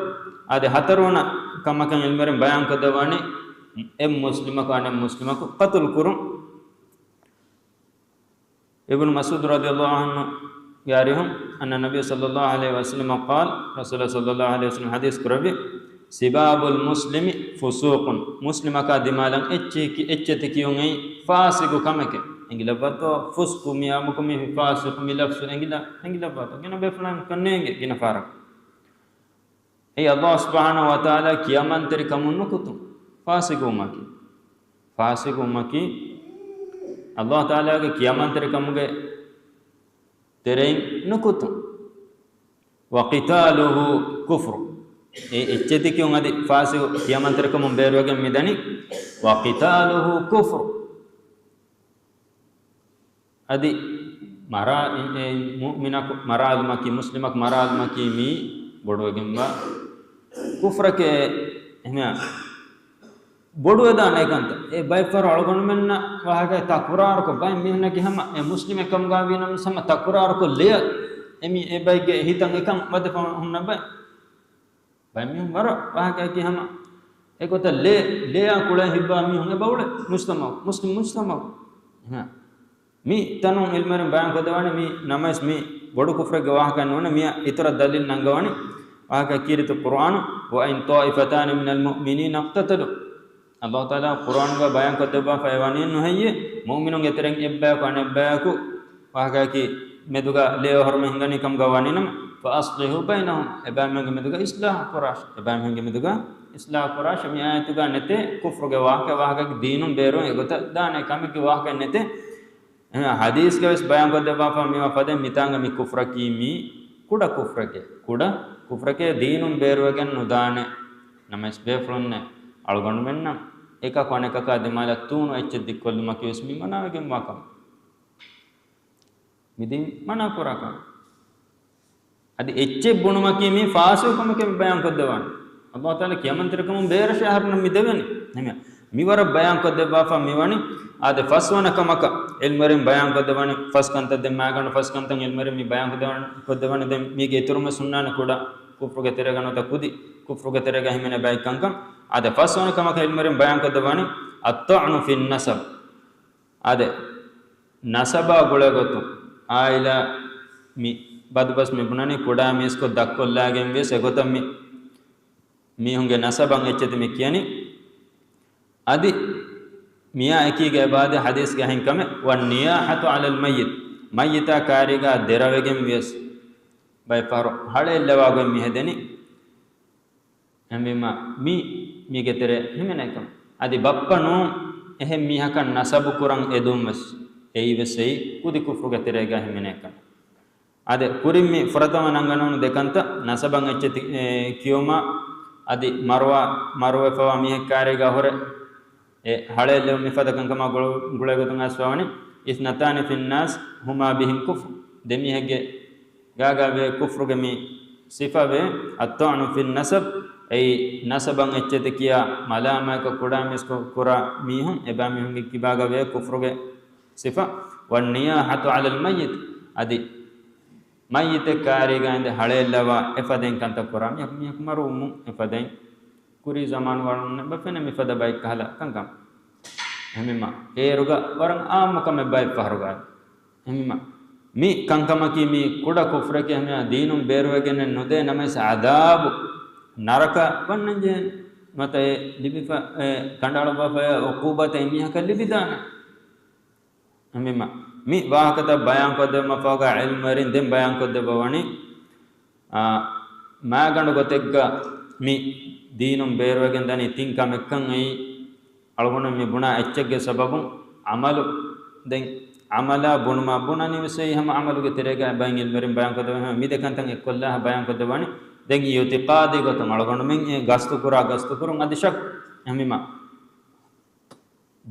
އާދެ، ހަތަރުވަނަ ކަމަކަށް ޢިލްމުވެރިން ބަޔާންކޮށްދެއްވާނީ، އެއް މުސްލިމަކު އަނެއް މުސްލިމަކު ޤަތުލު ކުރުން. އިބްނު މަސްޢޫދު ރަޟިޔަﷲ ޢަންހުގެ އަރިހުން، أن النبي صلى الله عليه وسلم قال، ރަސޫލާ ޞައްލަﷲ ޢަލައިހި ވަސައްލަމަ ޙަދީޘް ކުރެއްވި، سباب المسلم فسوق، މުސްލިމަކާ ދިމާލަށް އެއްޗެތި، އެއްޗެތި ކިޔުން އެއީ ފާސިގު ކަމެކޭ. އެނގިލައްވާތޯ؟ ފުސްޤު، މި އާއްމުކޮށް މި ފާސިޤު މި ލަފްޒު އެނގިލަ، އެނގިލައްވާތޯ؟ ގިނަ ބޭފުޅުން ކަންނޭނގެ ގިނަ ފަހަރަކު. އެއީ ﷲ ސުބްޙާނަހޫ ވަތަޢާލާ ކިޔަމަންތެރިކަމުން ނުކުތުން. ފާސިޤުވުމަކީ، ފާސިޤުވުމަކީ ﷲ ތަޢާލާގެ ކިޔަމަންތެރިކަމުގެ ތެރެއިން ނުކުތުން. وقتاله كفر. އެ އެއްޗެތި ކިޔުން އަދި ފާސިޤު ކިޔަމަންތެރިކަމުން ބޭރުވެގެން މިދަނީ. وقتاله كفر. އަދި މަރާ، އެ، އެ، މުއުމިނަކު މަރާލުމަކީ، މުސްލިމަކު މަރާލުމަކީ މީ ބޮޑުވެގެންވާ ކުފްރަކޭ. އެހެން ބޮޑުވެދާނެ ކަންތައް. އެ ބައެއްފަހަރު އަޅުގަނޑުމެންނަށް ވާހަކަ ތަކުރާރުކޮށް، ބައެއް މީހުންނަކީ ހަމަ އެ މުސްލިމެއް ކަމުގަ ވީ ނަމަވެސް ހަމަ ތަކުރާރުކޮށް ލެޔަށް އެ މީ އެ ބައެއްގެ ހިތަށް އެކަން ވަދެފަ ހުންނަ ބައެއް. ބައެއް މީހުން ވަރަށް ވާހަކައަކީ ހަމަ އެގޮތަށް ލޭ، ލޭއާ ކުޅޭ ހިތްވާ މީހުން އެބައުޅޭ މުޖްތަމަޢު، މުސްލިމް މުޖްތަމަޢު. އެހެން. މި ތަނުން ޢިލްމުވެރިން ބަޔާންކޮށްދެއްވާނެ މީ ނަމަވެސް މީ ބޮޑު ކުފްރެއްގެ ވާހަކައެއް ނޫނޭ. މިއަށް އިތުރަށް ދަލީލު ނަންގަވަނީ ވާހަކަ ކީރިތި ޤުރުއާނު، وإن طائفتان من المؤمنين اقتتلوا. ﷲ ތަޢާލާ ޤުރުއާނުގަ ބަޔާންކޮށްދެއްވާފައި ވަނީ ނުހެއްޔޭ؟ މުއުމިނުންގެ ތެރެއިން އެއްބަޔަކު އަނެއްބަޔަކު ވާހަކައަކީ މެދުގަ ލޭ އޮހޮރުމެއް ހިނގަނީ ކަމުގަ ވަނީނަމަ، فأصلحوا بينهما، އެބައިމީހުންގެ މެދުގަ އިޞްލާޙު ކުރާށި، އެބައިމީހުންގެ މެދުގަ އިޞްލާޙު ކުރާށި. މި އާޔަތުގަ ނެތޭ ކުފްރުގެ ވާހަކަ، ވާހަކައަކީ ދީނުން ބޭރުވެ އެގޮތަށް ދާނެ ކަމެއްގެ ވާހަކައެއް ނެތޭ. އެހެން ޙަދީޘްގަވެސް ބަޔާންކޮށްދެއްވާފަ މިވާ ފަދައިން މިތާނގަ މި ކުފްރަކީ މީ ކުޑަ ކުފްރެކޭ. ކުޑަ ކުފްރެކޭ ދީނުން ބޭރުވެގެން ނުދާނެ. ނަމަވެސް ބޭފުޅުންނެއް އަޅުގަނޑުމެންނަށް އެކަކު އަނެކަކާ ދިމާލަށް ތޫނު އެއްޗެއް ދިއްކޮށްލުމަކީވެސް މި މަނާވެގެންވާ ކަމެއް. މި ދީން މަނާ ކުރާ ކަމެއް. އަދި އެއްޗެއް ބުނުމަކީ މީ ފާސިޤު ކަމެކޭ މި ބަޔާންކޮށްދެއްވާނެ. ﷲ ތަޢާލާ ކިޔަމަންތެރިކަމުން ބޭރަށޭ އަހަރެންނަށް މި ދެވެނީ. އެހެން. މިވަރަށް ބަޔާންކޮށްދެއްވާފަ މިވަނީ. އާދެ، ފަސްވަނަ ކަމަކަށް ޢިލްމުވެރިން ބަޔާންކޮށްދެއްވަނީ ފަސް ކަންތައް. ދެން މާގަނޑު ފަސް ކަންތައް ޢިލްމުވެރިން މި ބަޔާންކޮށްދެއްވަނީ، ކޮށްދެއްވަނީ. ދެން މީގެ އިތުރުން ވެސް ހުންނާނެ ކުޑަ ކުފްރުގެ ތެރޭގަ ނުވަތަ ކުދި ކުފްރުގެ ތެރޭގަ ހިމެނޭ ބައެއް ކަންކަން. އާދެ، ފަސްވަނަ ކަމަކަށް ޢިލްމުވެރިން ބަޔާންކޮށްދެއްވަނީ الطعن في النسب. އާދެ، ނަސަބާ ގުޅޭގޮތުން އާއިލާ މި ބަދުބަސް މި ބުނަނީ ކުޑަ މީސްކޮށް ދަށްކޮށްލާގެން ވިޔަސް އެގޮތަށް މި މީހުންގެ ނަސަބަށް އެއްޗެތި މި ކިޔަނީ. އަދި މިއާ އެކީގަ އެބައާދޭ ޙަދީޘްގެ އެހެން ކަމެއް، والنياحة على الميت، މައްޔިތާ ކާރީގަ ދެރަވެގެން ވިޔަސް ބައެއް ފަހަރު ހަޅޭއްލަވާ ގޮތް މި ހެދެނީ. އެހެންވީމަ މި، މީގެ ތެރޭ ހިމެނޭކަން. އަދި ބައްޕަ ނޫން އެހެން މީހަކަށް ނަސަބު ކުރަން އެދުން ވެސް އެއީ ވެސް އެއީ ކުދި ކުފްރުގެ ތެރޭގަ ހިމެނޭކަން. އާދެ، ކުރިން މި ފުރަތަމަ ނަންގަން އުޅުނު ދެ ކަންތައް، ނަސަބަށް އެއްޗެތި، އެ، ކިޔުމާ އަދި މަރުވާ، މަރުވެފަވާ މީހެއް ކާރީގަ ހުރެ އެ ހަޅޭއްލެވުން މިފަދަ ކަންކަމާ ގުޅު، ގުޅޭގޮތުން އައިސްފަވަނީ، اثنتان في الناس هما بهم كفر، ދެ މީހެއްގެ ގާގާ ވޭ ކުފްރުގެ މި ސިފަވޭ، الطعن في النسب، އެއީ ނަސަބަށް އެއްޗެތި ކިޔާ މަލާމާތްކޮށް ކުޑަ މީސްކޮށް ކުރާ މީހުން އެބައިމީހުންގެ ކިބާގަ ވޭ ކުފްރުގެ ސިފަ، والنياحة على الميت، އަދި މައްޔިތެއް ކާރީގަ އިނދެ ހަޅޭއްލަވާ އެފަދައިން ކަންތައް ކުރާ މީހަކު، މީހަކު މަރުވުމުން އެފަދައިން ކުރީ ޒަމާނު ވަޅުން އެބަ ފެނޭ މިފަދަ ބައެއް ކަހަލަ ކަންކަން. އެހެންވީމަ އޭރުގަ ވަރަށް އާއްމު ކަމެއް ބައެއް ފަހަރުގަ. އެހެންވީމަ މި ކަންކަމަކީ މީ ކުޑަ ކުފްރެކޭ، އެހެންވީމަ ދީނުން ބޭރުވެގެންނެއް ނުދޭ ނަމަވެސް ޢަޛާބު ނަރަކަ ވަންނަންޖެހޭނެ. ނުވަތަ އެ ލިބިފަ، އެ ކަނޑައަޅުއްވާފައި ޢުޤޫބަތެއް އެމީހަކަށް ލިބިދާނެ. އެހެންވީމަ މި ވާހަކަތައް ބަޔާންކޮށްދެއްވުމަށްފަހުގަ ޢިލްމުވެރިން ދެން ބަޔާންކޮށްދެއްވަވަނީ، އާ، މާގަނޑު ގޮތެއްގަ މި ދީނުން ބޭރުވެގެން ދަނީ ތިން ކަމެއްކަން. އެއީ އަޅުގަނޑު މި ބުނާ އެއްޗެއްގެ ސަބަބުން ޢަމަލު، ދެން ޢަމަލާ ބުނުމާ ބުނަނީ ވެސް އެއީ ހަމަ ޢަމަލުގެ ތެރޭގަ ބައިން ޢިލްމުވެރިން ބަޔާންކޮށްދެއްވަނީ މި ދެ ކަންތައް އެއްކޮށްލާ ބަޔާންކޮށްދެއްވަނީ. ދެން އިޢުތިޤާދީ ގޮތުން އަޅުގަނޑުމެން އެ ގަސްތުކުރާ ގަސްތުކުރުން އަދި ޝައްކު. އެހެންވީމަ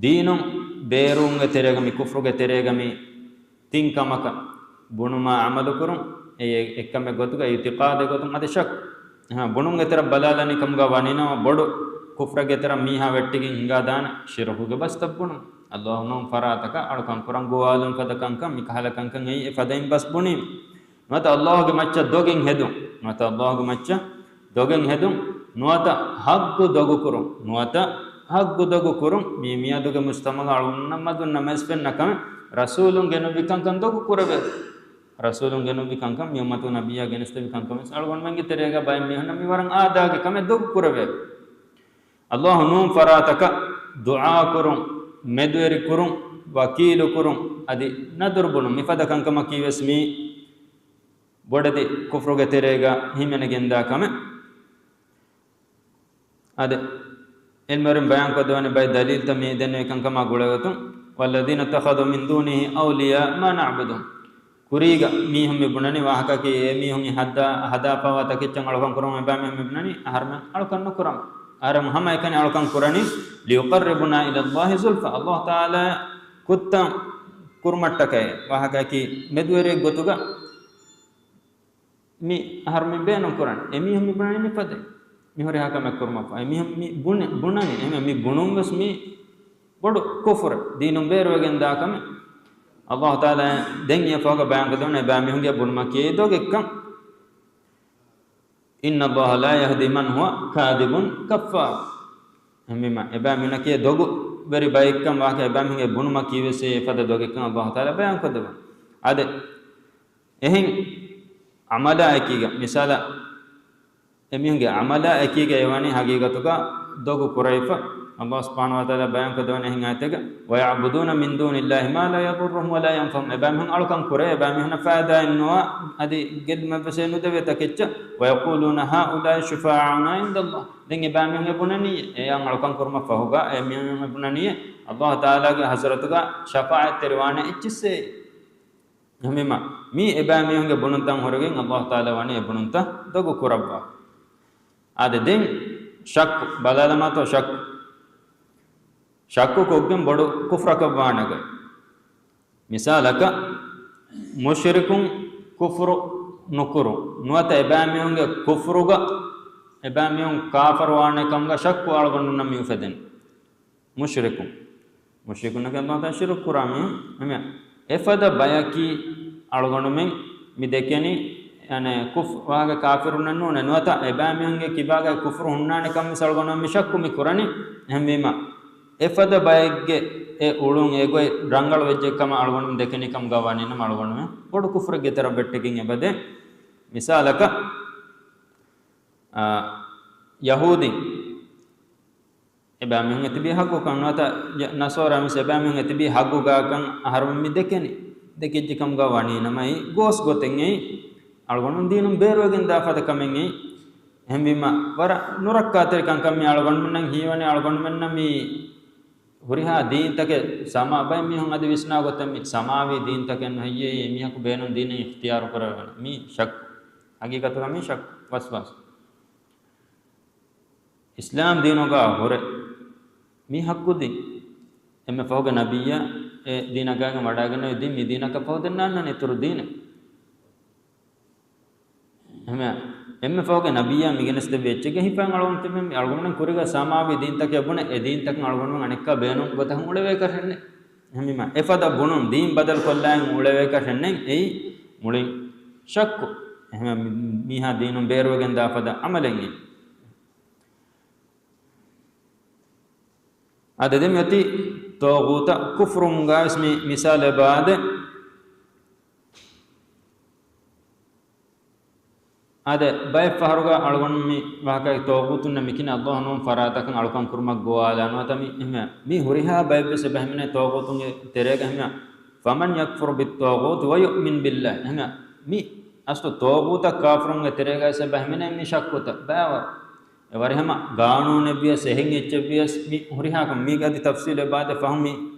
ދީނުން ބޭރުވުމުގެ ތެރޭގަ މި ކުފްރުގެ ތެރޭގަ މި ތިން ކަމަކަށް ބުނުމާ ޢަމަލުކުރުން، އެ، އެ، އެއްކަމެއް ގޮތުގަ އިއުތިޤާދެއް ގޮތުން އަދި ޝައްކު. އެހެން ބުނުމުގެ ތެރަށް ބަލާލަނީ ކަމުގަ ވަނީނަމަ ބޮޑު ކުފްރެއްގެ ތެރަށް މީހާ ވެއްޓިގެން ހިނގާދާނެ ޝިރުކުގެ ބަސްތައް ބުނުން. އައްލާހު ނޫން ފަރާތަކަށް އަޅުކަން ކުރަން ގޮވާލުން ފަދަ ކަންކަން މި ކަހަލަ ކަންކަން އެއީ އެ ފަދައިން ބަސް ބުނީ. ނުވަތަ އައްލާހުގެ މައްޗަށް ދޮގެއް ހެދުން. ނުވަތަ އައްލާހުގެ މައްޗަށް ދޮގެއް ހެދުން. ނުވަތަ ހައްގު ދޮގު ކުރުން. ނުވަތަ ހައްގު ދޮގު ކުރުން. މީ މިއަދުގެ މުޖްތަމަޢުގަ އަޅުގަނޑުމެންނަށް މަދުންނަށް މެސް ފެންނަ ކަމެއް. ރަސޫލުން ގެނުއްވި ކަންކަން ދޮގު ކުރެވޭ. ރަސޫލުން ގެނުއްވި ކަންކަން، މި އުއްމަތުގެ ނަބިއްޔާ ގެނެސްދެއްވި ކަންކަމެއް ވެސް އަޅުގަނޑުމެންގެ ތެރޭގަ ބައެއް މީހުންނަށް މި ވަރަށް އާދައިގެ ކަމެއް ދޮގު ކުރެވޭ. އައްލާހު ނޫން ފަރާތަކަށް ދުޢާ ކުރުން، މެދުވެރި ކުރުން، ވަކީލު ކުރުން، އަދި ނަދުރު ބުނުން، މިފަދަ ކަންކަމަކީ ވެސް މީ ބޮޑެތި ކުފްރުގެ ތެރޭގަ ހިމެނިގެންދާ ކަމެއް. އާދެ، ޢިލްމުވެރިން ބަޔާންކޮށްދެވޭނެ ބައެއް ދަލީލްތައް މި ދެންނެވި ކަންކަމާ ގުޅޭގޮތުން، وَالَّذِينَ اتَّخَذُوا مِن دُونِهِ أَوْلِيَاءَ مَا نَعْبُدُهُمْ. ކުރީގަ މީހުން މި ބުނަނީ ވާހަކައަކީ، އެ މީހުން ހައްދާ، ހަދާފަވާ ތަކެއްޗަށް އަޅުކަން ކުރަމުން އެބައިމީހުން މި ބުނަނީ އަހަރުމެން އަޅުކަން ނުކުރަމުން. އަހަރެމެން ހަމައެކަނި އަޅުކަން ކުރަނީ لِيُقَرِّبُونَا إِلَى اللَّهِ زُلْفَىٰ، އައްލާހު ތަޢާލާ ކުއްތަން ކުރުމަށްޓަކައި. ވާހަކައަކީ މެދުވެރިއެއް ގޮތުގަ މި އަހަރުމެން ބޭނުން ކުރަން. އެ މީހުން މި ބުނަނީ މި ފަދައިން. މި ހުރިހާ ކަމެއް ކުރުމަށްފަހު. އެ މީހުން މި ބުނެ-، ބުނަނީ. އެހެން މި ބުނުން ވެސް މީ ބޮޑު ކުފުރެއް. ދީނުން ބޭރުވެގެން ދާ ކަމެއް. އައްލާހު ތަޢާލާ ދެން އެ ފަހުގަ ބަޔާންކޮށްދެވުނީ އެބައިމީހުންގެ ބުނުމަކީ ދޮގެއްކަން. إِنَّ اللَّهَ لَا يَهْدِي مَنْ هُوَ كَاذِبٌ كَفَّارٌ. އެހެންވީމަ، އެބައިމީހުންނަކީ ދޮގުވެރި ބައެއްކަން ވާހަކަ އެބައިމީހުންގެ ބުނުމަކީ ވެސް އެ ފަދަ ދޮގެއްކަން އައްލާހު ތަޢާލާ ބަޔާންކޮށްދެއްވަން. އާދެ، އެހެން ޢަމަލާއެކީގަ، މިސާލަށް، އެމީހުންގެ ޢަމަލާއެކީގަ އެވަނީ ހަގީގަތުގަ ދޮގު ކުރެވިފަ. އައްލާހު ސުބްޙާނަހޫ ވަތަޢާލާ ބަޔާންކޮށްދެވަނީ އެހެން އާޔަތެއްގަ، وَيَعْبُدُونَ مِن دُونِ اللَّهِ مَا لَا يَضُرُّهُمْ وَلَا يَنفَعُهُمْ. އެބައިމީހުން އަޅުކަން ކުރޭ، އެބައިމީހުންނަށް ފައިދާއެއް ނުވާ، އަދި ގެއްލުމެއްވެސް ނުދެވޭ ތަކެއްޗަށް. وَيَقُولُونَ هَٰؤُلَاءِ شُفَعَاؤُنَا عِندَ اللَّهِ. ދެން އެބައިމީހުން އެ ބުނަނީ، އެޔާ އަޅުކަން ކުރުމަށް ފަހުގަ، އެ މީހުން އެ ބުނަނީ، އައްލާހު ތަޢާލާގެ ޙަޟްރަތުގަ ޝަފާޢަތްތެރިވާނެ އެއްޗިއްސޭ. އެހެންވީމަ، މީ އެބައިމީހުންގެ ބުނުންތައް ހުރެގެން އައްލާހު ތަޢާލާ ވަނީ އެ ބުނުންތައް ދޮގު ކުރައްވާ. އާދެ، ދެން ޝައްކު، ބަލާލަމާތޯ ޝައްކު. ޝައްކު ކޮށްގެން ބޮޑު ކުފްރަކަށް ވާނެ ގޮތް. މިސާލަކަށް، މުޝްރިކުން ކުފުރު ނުކުރުން. ނުވަތަ އެބައިމީހުންގެ ކުފުރުގަ އެބައިމީހުން ކާފަރު ވާނެ ކަމުގަ ޝައްކު އަޅުގަނޑުންނަށް މި އުފެދެން. މުޝްރިކުން. މުޝްރިކުންނަކީ އައްލާހު ތަޢާލާ ޝިރުކު ކުރާ މީހުން. އެމެ-، އެފަދަ ބަޔަކީ އަޅުގަނޑުމެން މި ދެކެނީ، އަނެ، ކުފް-، ވާހަކަ ކާފިރުންނެއް ނޫނެ. ނުވަތަ އެބައިމީހުންގެ ކިބާގައި ކުފުރު ހުންނާނެ ކަމަށް ވެސް އަޅުގަނޑުމެން މި ޝައްކު މި ކުރަނީ. އެހެންވީމަ، އެފަދަ ބައެއްގެ އެ އުޅުން އެ ގޮތް ރަނގަޅު ވެއްޖެ ކަމަށް އަޅުގަނޑުމެން ދެކެނީ ކަމުގަ ވަނީ ނަމަ އަޅުގަނޑުމެން ބޮޑު ކުފުރެއްގެ ތެރަށް ވެއްޓިގެން އެބަދޭ. މިސާލަކަށް، އާ، ޔަހޫދީން އެބައިމީހުން އެތިބީ ހައްގުކަން ނުވަތަ ޔަ-، ނަޞާރާ މިސް އެބައިމީހުން އެތިބީ ހައްގުގާކަން އަހަރުމެން މި ދެކެނީ. ދެކިއްޖެ ކަމުގަ ވަނީ ނަމަ އެއީ ގޯސް ގޮތެއް އެއީ. އަޅުގަނޑު ދީނުން ބޭރުވެގެން ދާ ފަދަ ކަމެއް އެއީ. އެހެންވީމަ ވަރަށް ނުރައްކާތެރި ކަންކަން މި އަޅުގަނޑުމެންނަށް ހީވަނީ އަޅުގަނޑުމެންނަށް މި ހުރިހާ ދީންތަކެއް ސަމާ-، ބައެއް މީހުން އަދި ވިސްނާ ގޮތެއް މި ސަމާވީ ދީންތަކެއް ނުހެއްޔޭ އެމީހަކު ބޭނުން ދީނެއް އިޚްތިޔާރު ކުރެވެން. މީ ޝައްކު. ހަގީގަތުގަ މީ ޝައްކު. ވަސްވާސް. އިސްލާމް ދީނުގަ ހުރެ މީ ހައްގު ދީން. އެންމެ ފަހުގެ ނަބިއްޔާ އެ ދީނަކާގެން ވަޑައިގެންނެވި ދީން މި ދީނަކަށް ފަހު ދެންނާންނާނެ އިތުރު ދީނެއް. އެހެންވެ، އެންމެ ފަހުގެ ނަބިއްޔާ މި ގެނެސްދެއްވި އެއްޗެއްގެ ހިފައިން އަޅުގަނޑު ތިބެ މި އަޅުގަނޑުމެން ކުރީގަ ސަމާވި ދީންތަކެއް ބުނެ، އެ ދީންތަކުން އަޅުގަނޑުމެން އަނެއްކާ ބޭނުން ގޮތަކުން އުޅެވޭކަށެއް ނެތް. އެހެންވީމަ، އެފަދަ ބުނުން ދީން ބަދަލު ކޮށްލާއިން އުޅެވޭކަށެއް ނެތް. އެއީ މުޅިން ޝައްކު. އެހެންވެ، މި-، މީހާ ދީނުން ބޭރުވެގެން ދާ ފަދަ ޢަމަލެއް އެއީ. އާދެ، ދެން މިއޮތީ ޠާޣޫތަށް ކުފްރުވުމުގަ ވެސް މި މިސާލެއް އެބަ އާދޭ. އާދެ، ބައެއް ފަހަރުގަ އަޅުގަނޑު މި ވާހަކައި ޠާޣޫތުންނަށް މިކިނެ އައްލާހު ނޫން ފަރާތަކަށް އަޅުކަން ކުރުމަށް ގޮވާލާ ނުވަތަ މި އެހެންވެ، މި ހުރިހާ ބައެއްވެސް އެބަ ހިމެނޭ ޠާޣޫތުންގެ ތެރޭގަ އެހެންވެ. فَمَنْ يَكْفُرْ بِالطَّاغُوتِ وَيُؤْمِنْ بِاللَّهِ. އެހެންވެ، މި އަސްލު ޠާޣޫތަށް ކާފަރުންގެ ތެރޭގައި އެބަ ހިމެނޭ މި ޝައްކުތައް ބައިވަރު. އެ ވަރިހަމަ ގާނޫނެއްވިޔަސް، އެހެން އެއްޗެއްވިޔަސް، މި ހުރިހާކަން މީގެ އަދި ތަފްސީލެއް އެބަ އާދޭ ފަހު މި،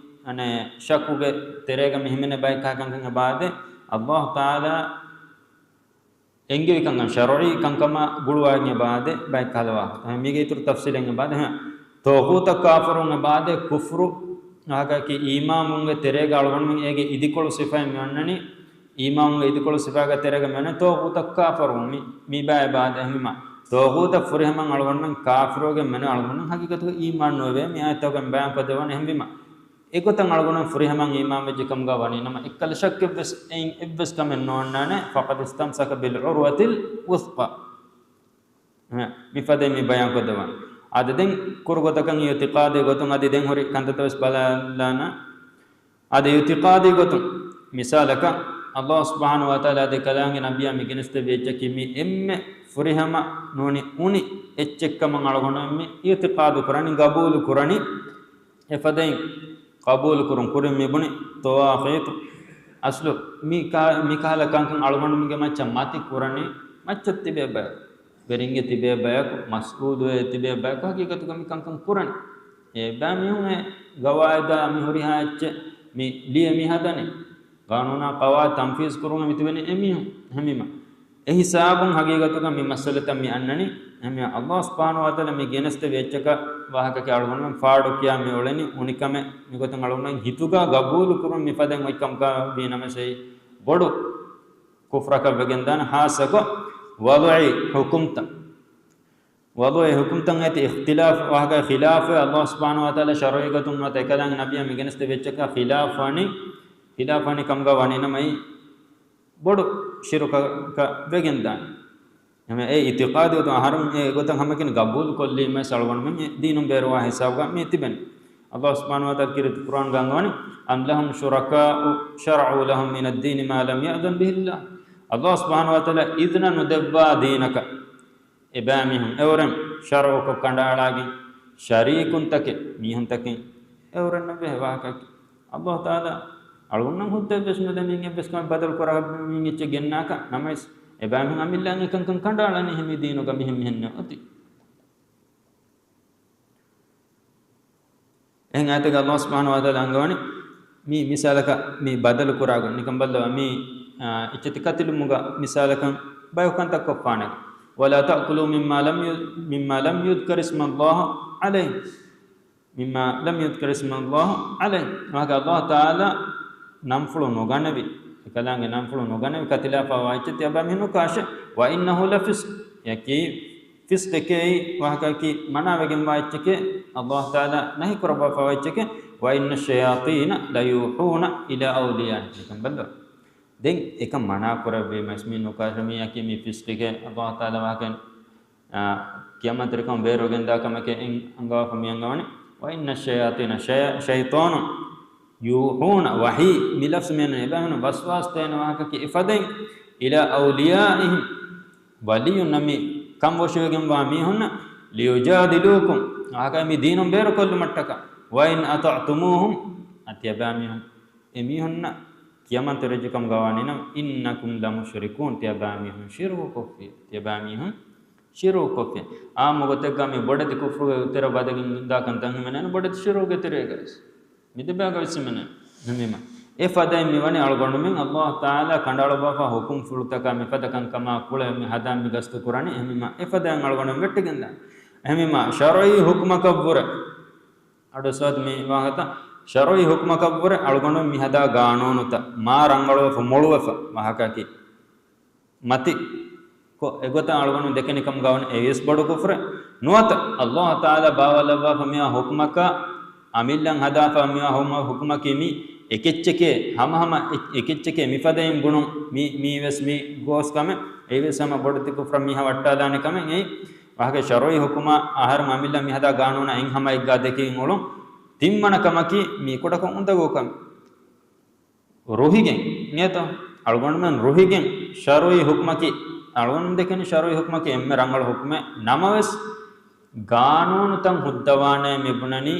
އަނެ، ޝައްކުގެ ތެރޭގަ މި ހިމެނޭ ބައެއް ކަހަލަ ކަންކަން އެބަ އާދޭ. އައްލާހު ތަޢާލާ އެންގެވި ކަންކަން ޝަރުޢީ ކަންކަމާ ގުޅުވާގެން އެބަ އާދޭ ބައެއް ކަހަލަ ވާހަކަ. މީގެ އިތުރު ތަފްސީލެއް އެބަ އާދޭ. ޠާޣޫތަށް ކާފަރުން އެބަ އާދޭ ކުފްރު ވާހަކައަކީ އީމާންވުމުގެ ތެރޭގަ އަޅުގަނޑުމެން އޭގެ އިދިކޮޅު ސިފައެއް މި އޮންނަނީ. އީމާނުގެ އިދިކޮޅު ސިފައިގެ ތެރޭގަ މިވަނީ ޠާޣޫތަށް ކާފަރުވުން. މި، މި ބައި އިބާދަތް އެހެންވީމަ، ޠާޣޫތަށް ފުރިހަމަ އަޅުގަނޑުމެން ކާފަރުވެގެން މެނު އަޅުގަނޑުމެން ހަގީގަތުގަ އީމާން ނުވެވޭ. މި އާޔަތުގަ ބަޔާންކޮށްދެއްވަނީ އެހެންވީމަ، އެގޮތަށް އަޅުގަނޑުމެން ފުރިހަމައިން އީމާން ވެއްޖެ ކަމުގަ ވަނީ ނަމަ، އެއްކަލަ ޝައްކެއްވެސް އެއިން އެއްވެސް ކަމެއް ނޯންނާނެ. فقد استمسك بالعروة الوثقى. މިފަދައިން މި ބަޔާންކޮށްދެއްވާނެ. އާދެ، ދެން ކުރު ގޮތަކަށް އިއުތިޤާދީ ގޮތުން އަދި ދެން ހުރި ކަންތައްތައް ވެސް ބަލާލާނަ. އާދެ، އިއުތިޤާދީ ގޮތުން މިސާލަކަށް، ﷲ ސުބްޙާނަހޫ ވަތަޢާލާ އަދި ކަލާނގެ ނަބިއްޔާ މި ގެނެސްދެއްވި އެއްޗަކީ މި އެންމެ ފުރިހަމަ ނޫނީ އުނި އެއްޗެއްކަމަށް އަޅުގަނޑުމެން މި އިއުތިޤާދު ކުރަނީ، ގަބޫލު ކުރަނީ. އެފަދައިން ޤަބޫލު ކުރުން ކުރިން މިބުނި ޠަވާޣީތު. އަސްލު މި ކާ-، މިކަހަލަ ކަންކަން އަޅުގަނޑުމެންގެ މައްޗަށް މަތި ކުރަނީ މައްޗަށް ތިބޭ ބަޔަކު. ވެރިންގެ ތިބޭ ބަޔަކު، މަސްއޫލުވެ ތިބޭ ބަޔަކު ހަގީގަތުގަ މި ކަންކަން ކުރަނީ. އެ ބައިމީހުން އެ ގަވާއިދާ މި ހުރިހާ އެއްޗެއް މި ލިޔެ މި ހަދަނީ. ގާނޫނާ ޤަވާއިދު ތަންފީޒު ކުރުމަށް މިތިބެނީ އެމީހުން. އެހެންވީމަ، އެ ހިސާބުން ހަގީގަތުގަ މި މައްސަލަތައް މި އަންނަނީ. އެހެންވީމަ، ﷲ ސުބްޙާނަހޫ ވަތަޢާލާ މި ގެނެސްދެއްވި އެއްޗަކަށް ވާހަކަކީ އަޅުގަނޑުމެން ފާޑު ކިޔާ މި އުޅެނީ އުނިކަމެއް. މިގޮތުން އަޅުގަނޑުމެން ހިތުގަ ގަބޫލު ކުރުން މިފަދައިން އޮތްކަމަކާ ވީ ނަމަވެސް އެއީ ބޮޑު ކުފްރަކަށް ވެގެންދާނެ. ޚާއްޞަކޮށް ވަޟުޢީ ޙުކުމްތައް. ވަޟުޢީ ޙުކުމްތައް އޭތި އިޚްތިލާފު ވާހަކަ ޚިލާފުވެ، ﷲ ސުބްޙާނަހޫ ވަތަޢާލާ ޝަރުޢީ ގޮތުން ނުވަތަ އެކަލާނގެ ނަބިއްޔާ މި ގެނެސްދެއްވި އެއްޗަކާ ޚިލާފުވާނީ، ޚިލާފުވާނީ ކަމުގަ ވަނީ ނަމަ އެއީ ބޮޑު ޝިރުކަކަށް ވެގެންދާނެ. އެހެންވެ، އެ އިޢުތިޤާދީ ގޮތުން އަހަރުން އެ ގޮތަށް ހަމަކިން ގަބޫލު ކޮށްލީމަ ވެސް އަޅުގަނޑުމެން އެ ދީނުން ބޭރުވާ ހިސާބުގަ މި ތިބެނީ. ﷲ ސުބްޙާނަހޫ ވަތަޢާލާ ކީރިތި ޤުރްއާންގަ އަންގަވަނީ، أم لهم شركاء شرعوا لهم من الدين ما لم يأذن به الله. ﷲ ސުބްޙާނަހޫ ވަތަޢާލާ އިޛުނަ ނުދެއްވާ ދީނަކަށް އެބައިމީހުން އެއުރެން ޝަރުޢުކޮށް ކަނޑައަޅާގެން ޝަރީކުންތަކެއް މީހުންތަކެއް އެއުރެންނެއްވޭ ވާހަކައަކީ. ﷲ ތަޢާލާ އަޅުގަނޑުމެން ހުއްދައެއްވެސް ނުދޭ މީން އެއްވެސް ކަމެއް ބަދަލު ކުރާ މީން އެއްޗެއް ގެންނާކަށް. ނަމަވެސް އެބައިމީހުން އަމިއްލައިން އެކަންކަން ކަނޑައަޅަނީ މި ދީނުގަ މިހެން މިހެން ނެއް އޮތީ. އެހެން އާޔަތެއްގަ ﷲ ސުބްޙާނަހޫ ވަތަޢާލާ އަންގަވަނީ މި މިސާލަކަށް މި ބަދަލު ކުރާގޮތް. ނިކަން ބައްލަވާ މި، އާ، އެއްޗެތި ކަތިލުމުގަ މިސާލަކަށް ބަޔަކު ކަންތައް ކޮށްފާނެ. ولا تأكلوا مما لم ي-، مما لم يذكر اسم الله عليه. مما لم يذكر اسم الله عليه. ވާހަކަ ﷲ ތަޢާލާ ނަންފުޅު ނުގަނެވި، އެކަލާނގެ ނަންފުޅު ނުގަނެވި ކަތިލާފަވާ އެއްޗެއް ތިޔަބައިމީހުން ނުކާށެ. وإنه لفسق. އެއަކީ ފިސްޤެކޭ، ވާހަކައަކީ މަނާވެގެންވާ އެއްޗެކޭ، ﷲ ތަޢާލާ ނަހީކުރައްވާފަވާ އެއްޗެކޭ. وإن الشياطين ليوحون إلى أوليائهم. ނިކަން ބައްލަވާ. ދެން އެކަން މަނާ ކުރެއްވީމަ ވެސް މީ ނުކާށެ، މީއަކީ މީ ފިސްޤެކޭ، ﷲ ތަޢާލާ ވާހަކަ، އާ، ކިޔަމަންތެރިކަމަށް ބޭރުވެގެންދާ ކަމެކޭ އެއް އަންގަވާފަ މި އަންގަވަނީ. وإن الشياطين، ޝަޔް-، ޝައިޠާނުން، يوحون، وحي، މި ލަފްޒު މިއަންނަނީ އެބައިމީހުން ވަސްވާސްދޭނެ ވާހަކައަކީ އެފަދައިން، إلى أوليائهم، ވަލިއްޔުންނަށް މި ކަން ވޮށިވެގެންވާ މީހުންނަށް، ليجادلوكم، ވާހަކަ މި ދީނުން ބޭރުކޮށްލުމަށްޓަކާ، وإن أطعتموهم، އަދި ތިޔަބައިމީހުން އެމީހުންނަށް ކިޔަމަންތެރިވެއްޖެ ކަމުގަ ވާނީ ނަމަ، إنكم لمشركون، ތިޔަބައިމީހުން ޝިރުކު ކޮށްފި، ތިޔަބައިމީހުން ޝިރުކު ކޮށްފި. އާއްމު ގޮތެއްގަ މި ބޮޑެތި ކުފްރުގެ ތެރެ ވަދެގެން އިންދާ ކަންތައް ހިމެނޭނެ ބޮޑެތި ޝިރުކުގެ ތެރޭގަ ވެސް. މި ދެބައިގަ ވެސް ހިމެނޭ. އެހެންވީމަ، އެފަދައިން މިވަނީ އަޅުގަނޑުމެން ﷲ ތަޢާލާ ކަނޑައަޅުއްވާފަ ހުކުމްފުޅުތަކާ މިފަދަ ކަންކަމާ ކުޅެ މި ހަދާ މި ގަސްތު ކުރަނީ. އެހެންވީމަ، އެފަދައިން އަޅުގަނޑުމެން ވެއްޓިގެންދާނެ. އެހެންވީމަ، ޝަރުޢީ ހުކުމަކަށްވުރެ އަޑުއައްސަވާތި މި ވާހަކަތައް. ޝަރުޢީ ހުކުމަކަށްވުރެ އަޅުގަނޑު މި ހަދާ ގާނޫނުތައް މާ ރަނގަޅުވެފަ، މޮޅުވެފަ ވާހަކައަކީ. މަތި ކޮށް އެގޮތަށް އަޅުގަނޑު ދެކެނިކަމުގަ ވަނީ އެވިޔަސް ބޮޑު ކުފްރެއް. ނުވަތަ ﷲ ތަޢާލާ ބާވައިލައްވާފަ މިވާ ހުކުމަކާ، އަމިއްލައަށް ހަދާފަ މިވާ ހު-، ހުކުމަކީ މި އެކެއްޗެކޭ، ހަމަހަމަ އެ-، އެކެއްޗެކޭ މިފަދައިން ބުނުން މި، މީވެސް މި ގޯސް ކަމެއް. އެވިޔަސް ހަމަ ބޮޑެތި ކުފްރަށް މި ހަވައްޓާލާނެ ކަމެއް. އެއީ ވާހަކަ ޝަރުޢީ ހުކުމާ އަހަރު އަމިއްލަ މި ހަދާ ގާނޫނާ އެއް ހަމައެއްގާ ދެކެގެން އުޅުން. ތިންވަނަ ކަމަކީ މީ ކުޑަކޮށް އުނދަގޫ ކަމެއް. ރުހިގެން ނޭތޯ؟ އަޅުގަނޑުމެން ރުހިގެން ޝަރުޢީ ހުކުމަކީ، އަޅުގަނޑު ދެކެނީ ޝަރުޢީ ހުކުމަކީ އެންމެ ރަނގަޅު ހުކުމެއް ނަމަވެސް، ގާނޫނުތައް ހުއްދަވާނޭ މިބުނަނީ،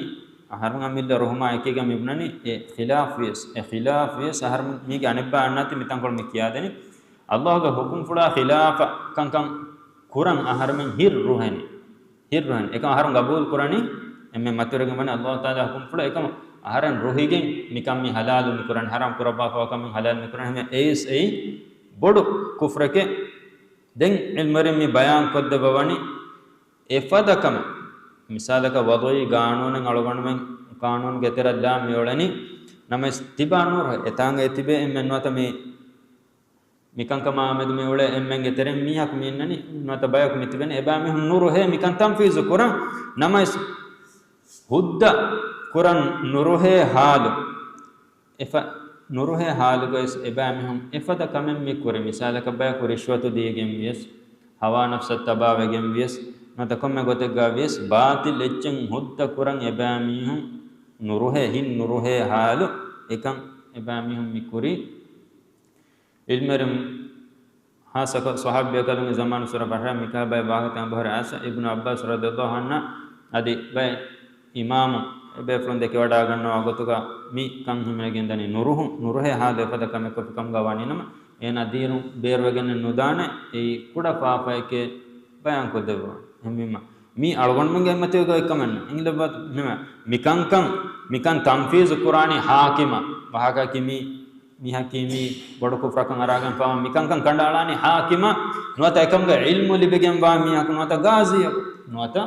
އަހަރުން އަމިއްލަ ރުހުމާ އެކީގަ މިބުނަނީ، އެ ޚިލާފުވިޔަސް، އެ ޚިލާފުވިޔަސް އަހަރު މީގެ އަނެއްބަ އަންނާތި މިތަންކޮޅު މި ކިޔާދެނީ. ﷲގެ ހުކުމްފުޅާ ޚިލާފަށް ކަންކަން ކުރަން އަހަރުމެން ހިތް ރުހެނީ. ހިތް ރުހެން. އެކަމަ އަހަރުން ގަބޫލު ކުރަނީ، އެންމެ މަތިވެރިގެން ވަނީ ﷲ ތަޢާލާ ހުކުމްފުޅަށް. އެކަމަ އަހަރެން ރުހިގެން މިކަން މި ހަލާލު މި ކުރަން، ޙަރާމް ކުރައްވާފަވާ ކަމެއް ހަލާލު މި ކުރަން، އެހެންވެ އެއީސް އެއީ ބޮޑު ކުފްރެކޭ. ދެން ޢިލްމުވެރިން މި ބަޔާން ކޮށްދެއްވަވަނީ އެފަދަ ކަމެއް. މިސާލަކަށް ވަޟުޢީ ގާނޫނެއް އަޅުގަނޑުމެން ގާނޫނުގެ ތެރެއަށް ލާ މިއުޅެނީ ނަމަވެސް ތިބާ ނޫރު އެތާނގަ އެތިބޭ އެންމެ ނުވަތަ މި މިކަންކަމާ މެދު މި އުޅޭ އެންމެންގެ ތެރެއިން މީހަކު މި އިންނަނީ، ނުވަތަ ބަޔަކު މި ތިބެނީ، އެބައިމީހުން ނުރުހޭ މިކަން ތަންފީޒު ކުރަން. ނަމަވެސް، ހުއްދަ ކުރަން ނުރުހޭ ހާލު، އެފަ-، ނުރުހޭ ހާލުގައި ވެސް އެބައިމީހުން އެފަދަ ކަމެއް މި ކުރި. މިސާލަކަށް ބަޔަކު ރިޝްވަތު ދީގެން ވިޔަސް، ހަވާ ނަފްސަށް ތަބާވެގެން ވިޔަސް، ނުވަތަ ކޮންމެ ގޮތެއްގަ ވިޔަސް، ބާޠިލް އެއްޗެއް ހުއްދަ ކުރަން އެބައިމީހުން ނުރުހޭ، ހިތް ނުރުހޭ ހާލު އެކަން އެބައިމީހުން މި ކުރީ. ޢިލްމުވެރިން ހާއްސަކޮށް ޞަޙާބީ ބޭކަލުންގެ ޒަމާނު ސުރަ ބަހްރާ މިކާ ބައެއް ވާހަކަތައް އަނބުހަރެ އާސަ އިބްނު ޢައްބާސް ރަޟިޔަﷲ ޢަންހާ އަދި ބައެއް އިމާމު އެބޭފުޅުން ދެކެވަޑާގަންނަވާ ގޮތުގަ މި ކަން ހިމެނިގެންދަނީ ނުރުހު، ނުރުހޭ ހާލު އެފަދަ ކަމެއް ކޮށްފި ކަމުގަ ވަނީނަމަ، އޭނާ ދީނުން ބޭރުވެގެން ނުދާނެ، އެއީ ކުޑަ ފާފައެކޭ ބަޔާންކޮށްދެއްވާ. އެހެންވީމަ، މީ އަޅުގަނޑުމެންގެ އެއްމަތިވެގޮތް ކަމެއް ނޫން. އިނގިލަބަތު ނެމެ، މިކަންކަން، މިކަން ތަންފީޒު ކުރާނީ ޙާކިމަށް. ވާހަކައަކީ މީ މީހަކީ މީ ބޮޑު ކުފްރަކަށް އަރާގެންފާވާ މިކަންކަން ކަނޑައަޅާނީ ޙާކިމަށް، ނުވަތަ އެކަމުގެ ޢިލްމު ލިބިގެންވާ މީހަކު، ނުވަތަ ގާޒީއަކު، ނުވަތަ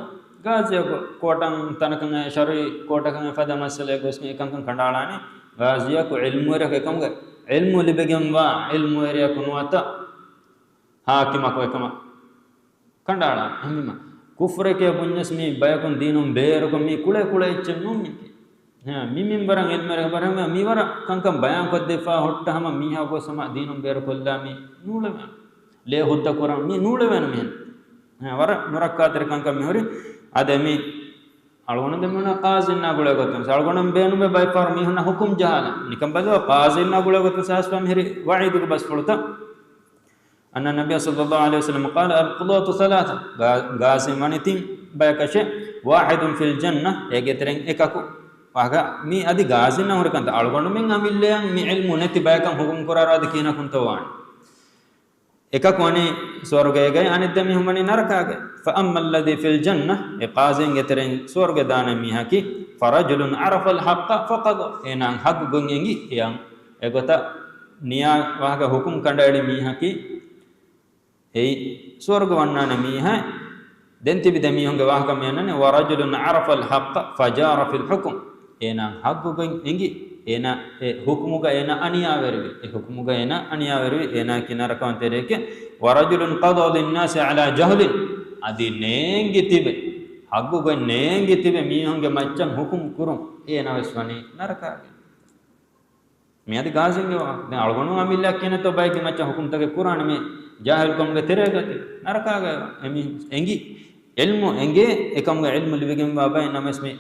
ގާޒީއަކު، ކޯޓަށް ތަނަކަށް ޝަރުޢީ ކޯޓަކަށް އެފަދަ މައްސަލައެއް ގޮސްގެން އެކަންކަން ކަނޑައަޅާނީ ގާޒީއަކު، ޢިލްމުވެރިޔަކު، އެކަމުގެ ޢިލްމު ލިބިގެންވާ ޢިލްމުވެރިޔަކު ނުވަތަ ޙާކިމަކު އެކަމަށް ކަނޑައަޅާ. އެހެންވީމަ، ކުފްރެކޭ ބުންޏަސް މީ ބަޔަކުން ދީނުން ބޭރުކޮށް މީ ކުޅޭ ކުޅޭ އެއްޗެއް ނޫން މީކީ. ހެއް، މި މިންވަރަށް ޢިލްމުވެރި ޚަބަރު މި ވަރަށް ކަންކަން ބަޔާންކޮށްދެއްފާ ހުއްޓަ ހަމަ މީހާ ގޮސް ހަމަ ދީނުން ބޭރުކޮށްލާ މީ ނޫޅެވޭނެ. ލޭ ހުއްދަ ކުރަން މީ ނޫޅެވޭނެ މިހެން. ހެއް، ވަރަށް ނުރައްކާތެރި ކަންކަން މިހުރި. އަދެ މީ އަޅުގަނޑު ދެމުނަ ޤާޟީންނާ ގުޅޭ ގޮތުން އަޅުގަނޑު ބޭނުމެއް ބައެއްފަހަރު މީހުންނަށް ހުކުމް ޖަހާލަން. ނިކަން ބަލަ ޤާޟީންނާ ގުޅޭ ގޮތުން ސާސްފަ މިހިރި ވަޢީދުގެ ބަސްފުޅުތައް. أن النبي صلى الله عليه وسلم قال: القضاة ثلاثة. ގާ-، ގާސިން ވަނީ ތިން ބަޔަކަށެ، واحد في الجنة، އޭގެ ތެރެއިން އެކަކު. ވާހަކަ މީ އަދި ގާސިންނަށް ހުރި ކަންތައް. އަޅުގަނޑުމެން އަމިއްލަޔަށް މި ޢިލްމު ނެތި ބަޔަކަށް ހުކުމް ކުރާރާ އަދި ކިހިނަކުންތޯ ވާނެ؟ އެކަކު ވަނީ ސުވަރުގޭގައި، އަނެއް ދެ މީހުން ވަނީ ނަރަކާގައި. فأما الذي في الجنة، އެ ޤާޟީންގެ ތެރެއިން ސުވަރުގެ ދާނެ މީހަކީ، فرجل عرف الحق فقضى، އޭނާ ޙައްޤު ގޮތް އެނގި އެއަށް އެގޮތަށް ނިޔާ ވާހަކަ ހުކުމް ކަނޑައެޅި މީހަކީ، އެއީ ސުވަރުގެ ވަންނާނެ މީހާ. ދެން ތިބި ދެ މީހުންގެ ވާހަކަ މިއަންނަނީ، ورجل عرف الحق فجار في الحكم، އޭނާ ޙައްޤު ގޮތް އެނގި، އޭނާ އެ ޙުކުމުގަ އޭނާ އަނިޔާވެރިވި، އެ ޙުކުމުގަ އޭނާ އަނިޔާވެރިވި، އޭނާއަކީ ނަރަކަވަންތަ ތެރެއެކޭ. ورجل قضى للناس على جهل، އަދި ނޭނގި ތިބެ، ޙައްޤު ގޮތް ނޭނގި ތިބެ މީހުންގެ މައްޗަށް ޙުކުމް ކުރުން، އޭނާ ވެސް ވަނީ ނަރަކާގައި. މިއަދި ގާޒީންގެ ވާހަކަ. ދެން އަޅުގަނޑު އަމިއްލަ ކިހިނެއްތޯ ބައެއްގެ މައްޗަށް ހުކުމްތަކެއް ކުރާނެ މި ޖާހިލުކަމުގެ ތެރޭގަ ތިބެ. ނަރަކާގަ އެމީހުން އެނގި، ޢިލްމު އެނގޭ، އެކަމުގެ ޢިލްމު ލިބިގެންވާ ބައެއް ނަމަވެސް މި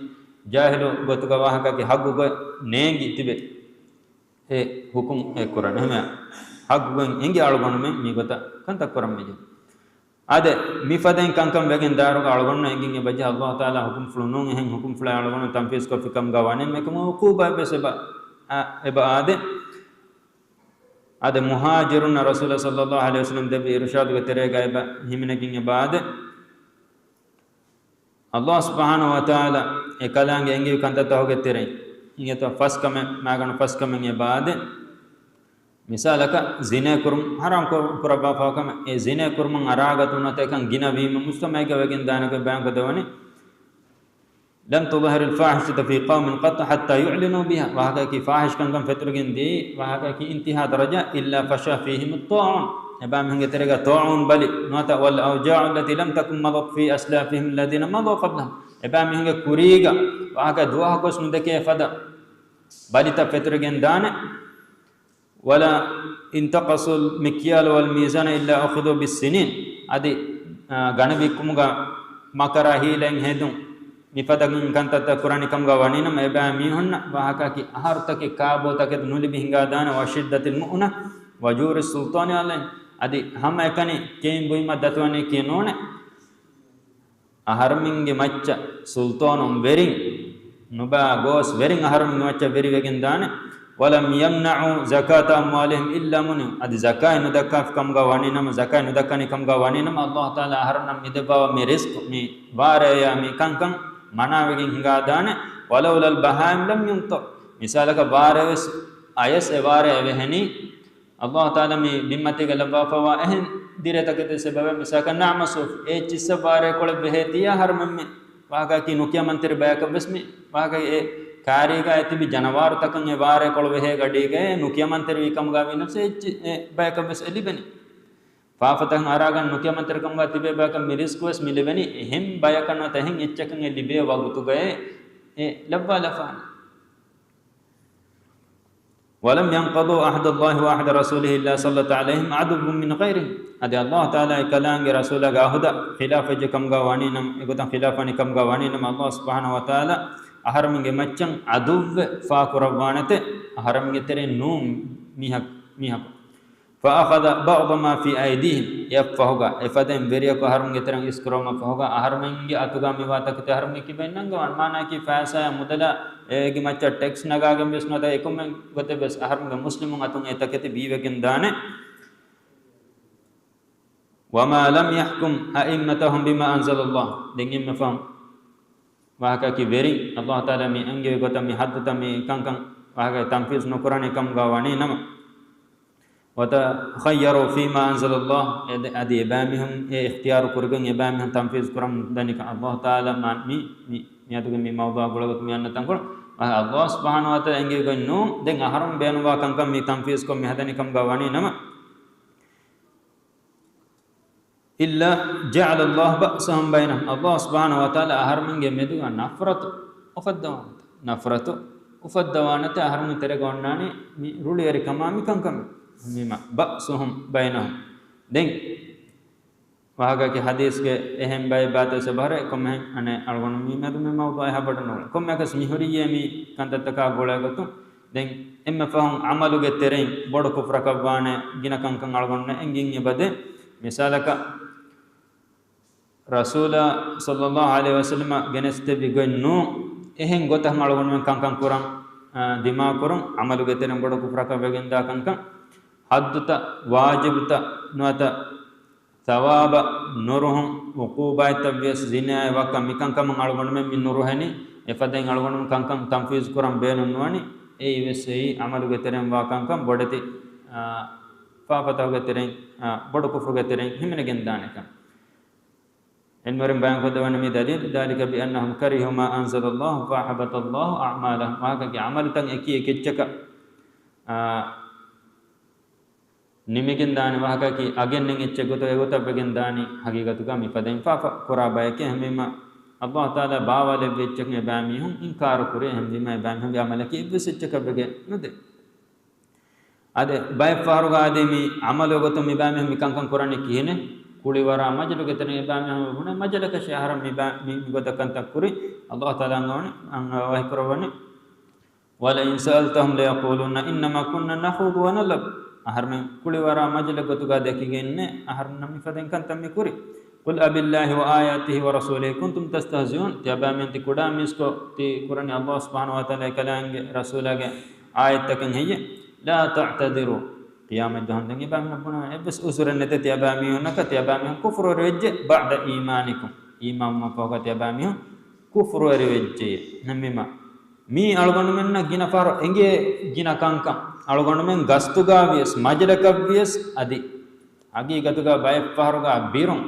ޖާހިލު ގޮތުގަ ވާހަކައަކީ ޙައްޤު ގޮތް ނޭނގި ތިބެ. އެ ހުކުމް އެ ކުރަން. އެހެންވެ، ޙައްޤު ގޮތް އެނގި އަޅުގަނޑުމެން މި ގޮތަށް ކަންތައް ކުރަން މިޖެ. އާދެ، މިފަދައިން ކަންކަން ވެގެން ދާއިރުގަ އަޅުގަނޑު އެނގިން އެބަޖެހޭ ﷲ ތަޢާލާ ޙުކުމްފުޅު ނޫން، އެހެން ޙުކުމްފުޅެއް އަޅުގަނޑު ތަންފީޒްކޮށްފި ކަމުގަ ވަނީ މިކަމުގެ ޢުޤޫބާތް ވެސް އެބަ، އާ، އެބަ އާދެ. އާދެ، މުހާޖިރުންނަށް ރަސޫލާ ޞައްލައްލާހު ޢަލައިހި ވަސައްލަމް ދެއްވި އިރުޝާދުގެ ތެރޭގަ އެބަ ހިމެނެގެން އެބަ އާދެ. ﷲ ސުބްޙާނަހޫ ވަތަޢާލާ އެ ކަލާނގެ އެނގިވި ކަންތައްތަކުގެ ތެރެއިން އިނގޭތޯ ފަސް ކަމެއް، މާގަނޑު ފަސް ކަމެއް އެބަ އާދެ. މިސާލަކަށް، ޒިނޭ ކުރުން ޙަރާމް ކުރ-، ކުރައްވާފައިވާ ކަމެއް. އެ ޒިނޭ ކުރުމުން އަރާގަތު ނުވަތަ އެކަން ގިނަ ވީމަ މުޖްތަމަޢެއްގަ ވެގެން ދާނެކަން ބަޔާންކޮށްދެއްވަނީ، لم تظهر الفاحشة في قوم قط حتى يعلنوا بها. ވާހަކައަކީ ފާޙިޝް ކަންކަން ފެތުރިގެން ދިޔައީ ވާހަކައަކީ އިންތިހާ ދަރަޖަ، إلا فشا فيهم الطاعون. އެބައިމީހުންގެ ތެރޭގަ ޠާޢޫން ބަލި ނުވަތަ، والأوجاع التي لم تكن مضت في أسلافهم الذين مضوا قبلهم. އެބައިމީހުންގެ ކުރީގަ ވާހަކަ ދުވަހަކުވެސް ނުދެކޭ ފަދަ ބަލިތައް ފެތުރިގެން ދާނެ. ولا انتقصوا المكيال والميزان إلا أخذوا بالسنين. އަދި، އާ، ގަނެ ވިއްކުމުގަ މަކަރާ ހީލައިން ހެދުން، މިފަދަ ކަންތައްތައް ކުރާނެ ކަމުގަ ވަނީނަމަ، އެބައިމީހުންނަށް ވާހަކައަކީ އަހަރުތަކެއް ކާބޯތަކެއް ނުލިބި ހިނގާދާނެ، وشدة المؤنة وجور السلطان عليهم. އަދި ހަމައެކަނި ކެއިން ބުއިމަށް ދަތުވަނީކީ ނޫނޭ. އަހަރުމެންގެ މައްޗަށް ސުލްޠާނުން ވެރިން ނުބާ ގޯސް ވެރިން އަހަރުމެންގެ މައްޗަށް ވެރިވެގެން ދާނެ. ولم يمنعوا زكاة أموالهم إلا منعوا. އަދި ޒަކާތް ނުދައްކާފި ކަމުގަ ވަނީ ނަމަ، ޒަކާތް ނުދައްކަނި ކަމުގަ ވަނީ ނަމަ، ﷲ ތަޢާލާ އަހަރުންނަށް މި ދެއްވާ މި ރިޒްޤު، މި ވާރޭޔާ މި ކަންކަން މަނާވެގެން ހިނގާ ދާނެ. ولولا البهائم لم يمطر. މިސާލަކަށް ވާރޭ ވެސް އަޔަސް އެ ވާރޭ އެވެހެނީ. ﷲ ތަޢާލާ މި ބިންމަތީގަ ލައްވާފައިވާ އެހެން ދިރިއަތަކެއް ދޭ ސަބަބެއް، މިސާލަކަށް ނަޢުމަތް ސޫފް، އެ އެއްޗިއްސަށް ވާރޭ ކޮޅެއް ވެހޭ ތިޔަ އަހަރުމެން މި ވާހަކައަކީ ނުކިޔަމަންތެރި ބަޔަކަށް ވެސް މި ވާހަކަ އެ ކާރީގައި ތިބި ޖަނަވާރުތަކަށް އެ ވާރޭ ކޮޅު ވެހޭ ގަޑީގައި ނުކިޔަމަންތެރިވި ކަމުގައި ވީ ނަފްސެ އެއްޗި-، އެ ބަޔަކަށް ވެސް އެ ލިބެނީ. ފާފަތަކަށް އަރާގަން ނުކިޔަމަންތެރިކަމުގަ ތިބޭ ބަޔަކަށް މި ރިޒްޤު ވެސް މި ލިބެނީ. އެހެން ބަޔަކަށް ނުވަތަ އެހެން އެއްޗަކަށް އެ ލިބޭ ވަގުތުގައޭ އެ ލައްވާލަފާނެ. وَلَمْ يَنْقُضُوا عَهْدَ اللَّهِ وَعَهْدَ رَسُولِهِ إِلَّا سَلَّطَ عَلَيْهِمْ عَدُوًّا مِنْ غَيْرِهِمْ. އަދި ﷲ ތަޢާލާ އެކަލާނގެ ރަސޫލާގެ އަހުދަށް ޚިލާފު ވެއްޖެ ކަމުގަ ވަނީ ނަމަ، އެގޮތަށް ޚިލާފު ވަނި ކަމުގަ ވަނީ ނަމަ، ﷲ ސުބްޙާނަހޫ ވަތަޢާލާ އަހަރެމެންގެ މައްޗަށް ޢަދުއްވެއް ފާކުރައްވާނެތެ، އަހަރެމެންގެ ތެރެއިން ނޫން މީހަކު، މީހަކު. فَأَخَذَ بَعْضَ مَا فِي أَيْدِيهِمْ. އެއަށްފަހުގަ އެފަދައިން ވެރިޔަކު އަހަރުންގެ ތެރެއިން އިސްކުރުމަށްފަހުގަ އަހަރުމެންގެ އަތުގަ މިވާ ތަކެތި އަހަރުމެންގެ ކިބައިން ނަންގަވާނެ. މާނައަކީ ފައިސާއާ މުދަލާ އޭގެ މައްޗަށް ޓެކްސް ނަގާގެން ވެސް ނުވަތަ އެކޮންމެ ގޮތެއް ވެސް އަހަރުމެންގެ މުސްލިމުން އަތުން އެ ތަކެތި ބީވެގެން ދާނެ. وَمَا لَمْ يَحْكُمْ أَئِمَّتُهُمْ بِمَا أَنْزَلَ اللَّهُ. ދެން އެންމެ ފަހުން ވާހަކައަކީ ވެރިން ﷲ ތަޢާލާ މި އެންގެވި ގޮތަށް މި ޙައްދުތައް މި ކަންކަން ވާހަކަ ތަންފީޒު ނުކުރާނެ ކަމުގަ ވަނީ ނަމަ، وَتَخَيَّرُوا فِيمَا أَنْزَلَ اللَّهُ، އެ-، އަދި އެބައިމީހުން އެ އިޚްތިޔާރު ކުރިގެން އެބައިމީހުން ތަންފީޒު ކުރަން ދަނިކަން ﷲ ތަޢާލާ މާ-، މި-، މި-، މިއަދުގެ މި މައުޟޫޢާ ގުޅޭގޮތުން މި އަންނަ ތަންކޮޅު، އަ-، ﷲ ސުބްޙާނަހޫ ވަތަޢާލާ އެންގެވި ގޮތް ނޫން. ދެން އަހަރުން ބޭނުންވާ ކަންކަން މި ތަންފީޒުކޮށް މި ހަދަނި ކަމުގަ ވަނީ ނަމަ، إِلَّا جَعَلَ اللَّهُ بَأْسَهُمْ بَيْنَهُمْ. ﷲ ސުބްޙާނަހޫ ވަތަޢާލާ އަހަރުމެންގެ މެދުގަ ނަފްރަތު އުފައްދަވާނެތެ. ނަފްރަތު އުފައްދަވާނެތެ އަހަރުމެން ތެރޭގަ އޮންނާނީ މި ރުޅިވެރިކަމާ މި ކަންކަމެއް. މިމަ، بَأْسَهُمْ بَيْنَهُمْ. ދެން ވާހަކައަކީ ޙަދީޘްގެ އެހެން ބައެއް ބާތައް ވެސް އެބަހުރޭ. ކޮންމެހެން އަނެއް އަޅުގަނޑު މި މެދު މި މައުޟޫޢާ އެހާ ބޮޑަށް ނޫޅޭ. ކޮންމެއަކަސް މި ހުރިއްޔޭ މި ކަންތައްތަކާ ގުޅޭގޮތުން. ދެން އެންމެ ފަހުން ޢަމަލުގެ ތެރެއިން ބޮޑު ކުފްރަކަށްވާނެ ގިނަ ކަންކަން އަޅުގަނޑު އެނގިން އެބަދޭ. މިސާލަކަށް، ރަސޫލާ ޞައްލައްލާހު ޢަލައިހި ވަސައްލަމަ ގެނެސްދެއްވި ގޮތް ނޫން، އެހެން ގޮތަށް އަޅުގަނޑުމެން ކަންކަން ކުރަން، އާ، ދިމާކުރުން، ޢަމަލުގެ ތެރެއިން ބޮޑު ކުފްރަކަށް ވެގެންދާ ކަންކަން، ޙައްދުތައް، ވާޖިބުތައް ނުވަތަ ޘަވާބަށް ނުރުހުން، ޢުޤޫބާތްތައް ވިޔަސް ޒިނާއެއް ވައްކަ މިކަންކަމުން އަޅުގަނޑުމެން މި ނުރުހެނީ، އެފަދައިން އަޅުގަނޑުމެން ކަންކަން ތަންފީޒު ކުރަން ބޭނުން ނުވަނީ، އެއީ ވެސް އެއީ ޢަމަލުގެ ތެރެއިން ވާ ކަންކަން ބޮޑެތި، އާ، ފާފަތަކުގެ ތެރެއިން، އާ، ބޮޑު ކުފްރުގެ ތެރެއިން ހިމެނިގެންދާނެ ކަން. ޢިލްމުވެރިން ބަޔާންކޮށްދެއްވަނީ މި ދަލީލު، ذَلِكَ بِأَنَّهُمْ كَرِهُوا مَا أَنْزَلَ اللَّهُ فَأَحْبَطَ اللَّهُ أَعْمَالَهُمْ. ވާހަކައަކީ ޢަމަލުތައް އެކި އެކި އެއްޗަކަށް، އާ، ނިމިގެން ދާނެ ވާހަކައަކީ އަގެއް ނެތް އެއްޗެއް ގޮތަށް އެގޮތަށް ވެގެން ދާނީ ހަގީގަތުގަ މިފަދައިން ފާފަ ކުރާ ބަޔެކޭ. އެހެންވީމަ، ﷲ ތަޢާލާ ބާވާލެއްވި އެއްޗަކަށް އެބައިމީހުން އިންކާރު ކުރޭ. އެހެންވީމަ، އެބައިމީހުންގެ ޢަމަލަކީ އެއްވެސް އެއްޗަކަށް ވެގެން ނުދޭ. އަދި ބައެއް ފަހަރުގަ އަދި މި ޢަމަލުގެ ގޮތުން މިބައިމީހުން މި ކަންކަން ކުރަނީ ކިހިނެއް؟ ކުޅިވަރާ މަޖަލުގެ ތެރެއިން އެބައިމީހުން ބުނޭ މަޖަލަކަށޭ އަހަރެން މިބަ-، މި، މި ގޮތަށް ކަންތައް ކުރީ. ﷲ ތަޢާލާ އަންގަވަނީ، އަންގަ-، ވަޙީކުރައްވަނީ، وَلَئِنْ سَأَلْتَهُمْ لَيَقُولُنَّ إِنَّمَا كُنَّا نَخُوضُ وَنَلْعَبُ. އަހަރެމެން ކުޅިވަރާ މަޖަލެއް ގޮތުގަ ދެކިގެންނޭ، އަހަރެންނަށް މިފަދައިން ކަންތައް މި ކުރީ. قُلْ أَبِاللَّهِ وَآيَاتِهِ وَرَسُولِهِ كُنْتُمْ تَسْتَهْزِئُونَ. ތިޔަބައިމީހުން ތި ކުޑަ މީސްކޮށް ތި ކުރަނީ ﷲ ސުބްޙާނަހޫ ވަތަޢާލާ އެކަލާނގެ ރަސޫލާގެ އާޔަތްތަކަށް ހެއްޔޭ؟ لَا تَعْتَذِرُوا. ޤިޔާމަތް ދުވަހުން ދެން އެބައިމީހުން ބުނާ އެއްވެސް ޢުޛުރެއް ނެތޭ ތިޔަބައިމީހުންނަކަށް، ތިޔަބައިމީހުން ކުފުރުވެރި ވެއްޖެ، بَعْدَ إِيمَانِكُمْ. އީމާންވުމަށްފަހުގަ ތިޔަބައިމީހުން ކުފުރުވެރި ވެއްޖެ. ނަމިމަ މީ އަޅުގަނޑުމެންނަށް ގިނަ ފަހަރު އެނގޭ ގިނަ ކަންކަން. އަޅުގަނޑުމެން ގަސްތުގަ ވިޔަސް، މަޖަލަކަށް ވިޔަސް އަދި ހަގީގަތުގަ ބައެއް ފަހަރުގަ ބިރުން،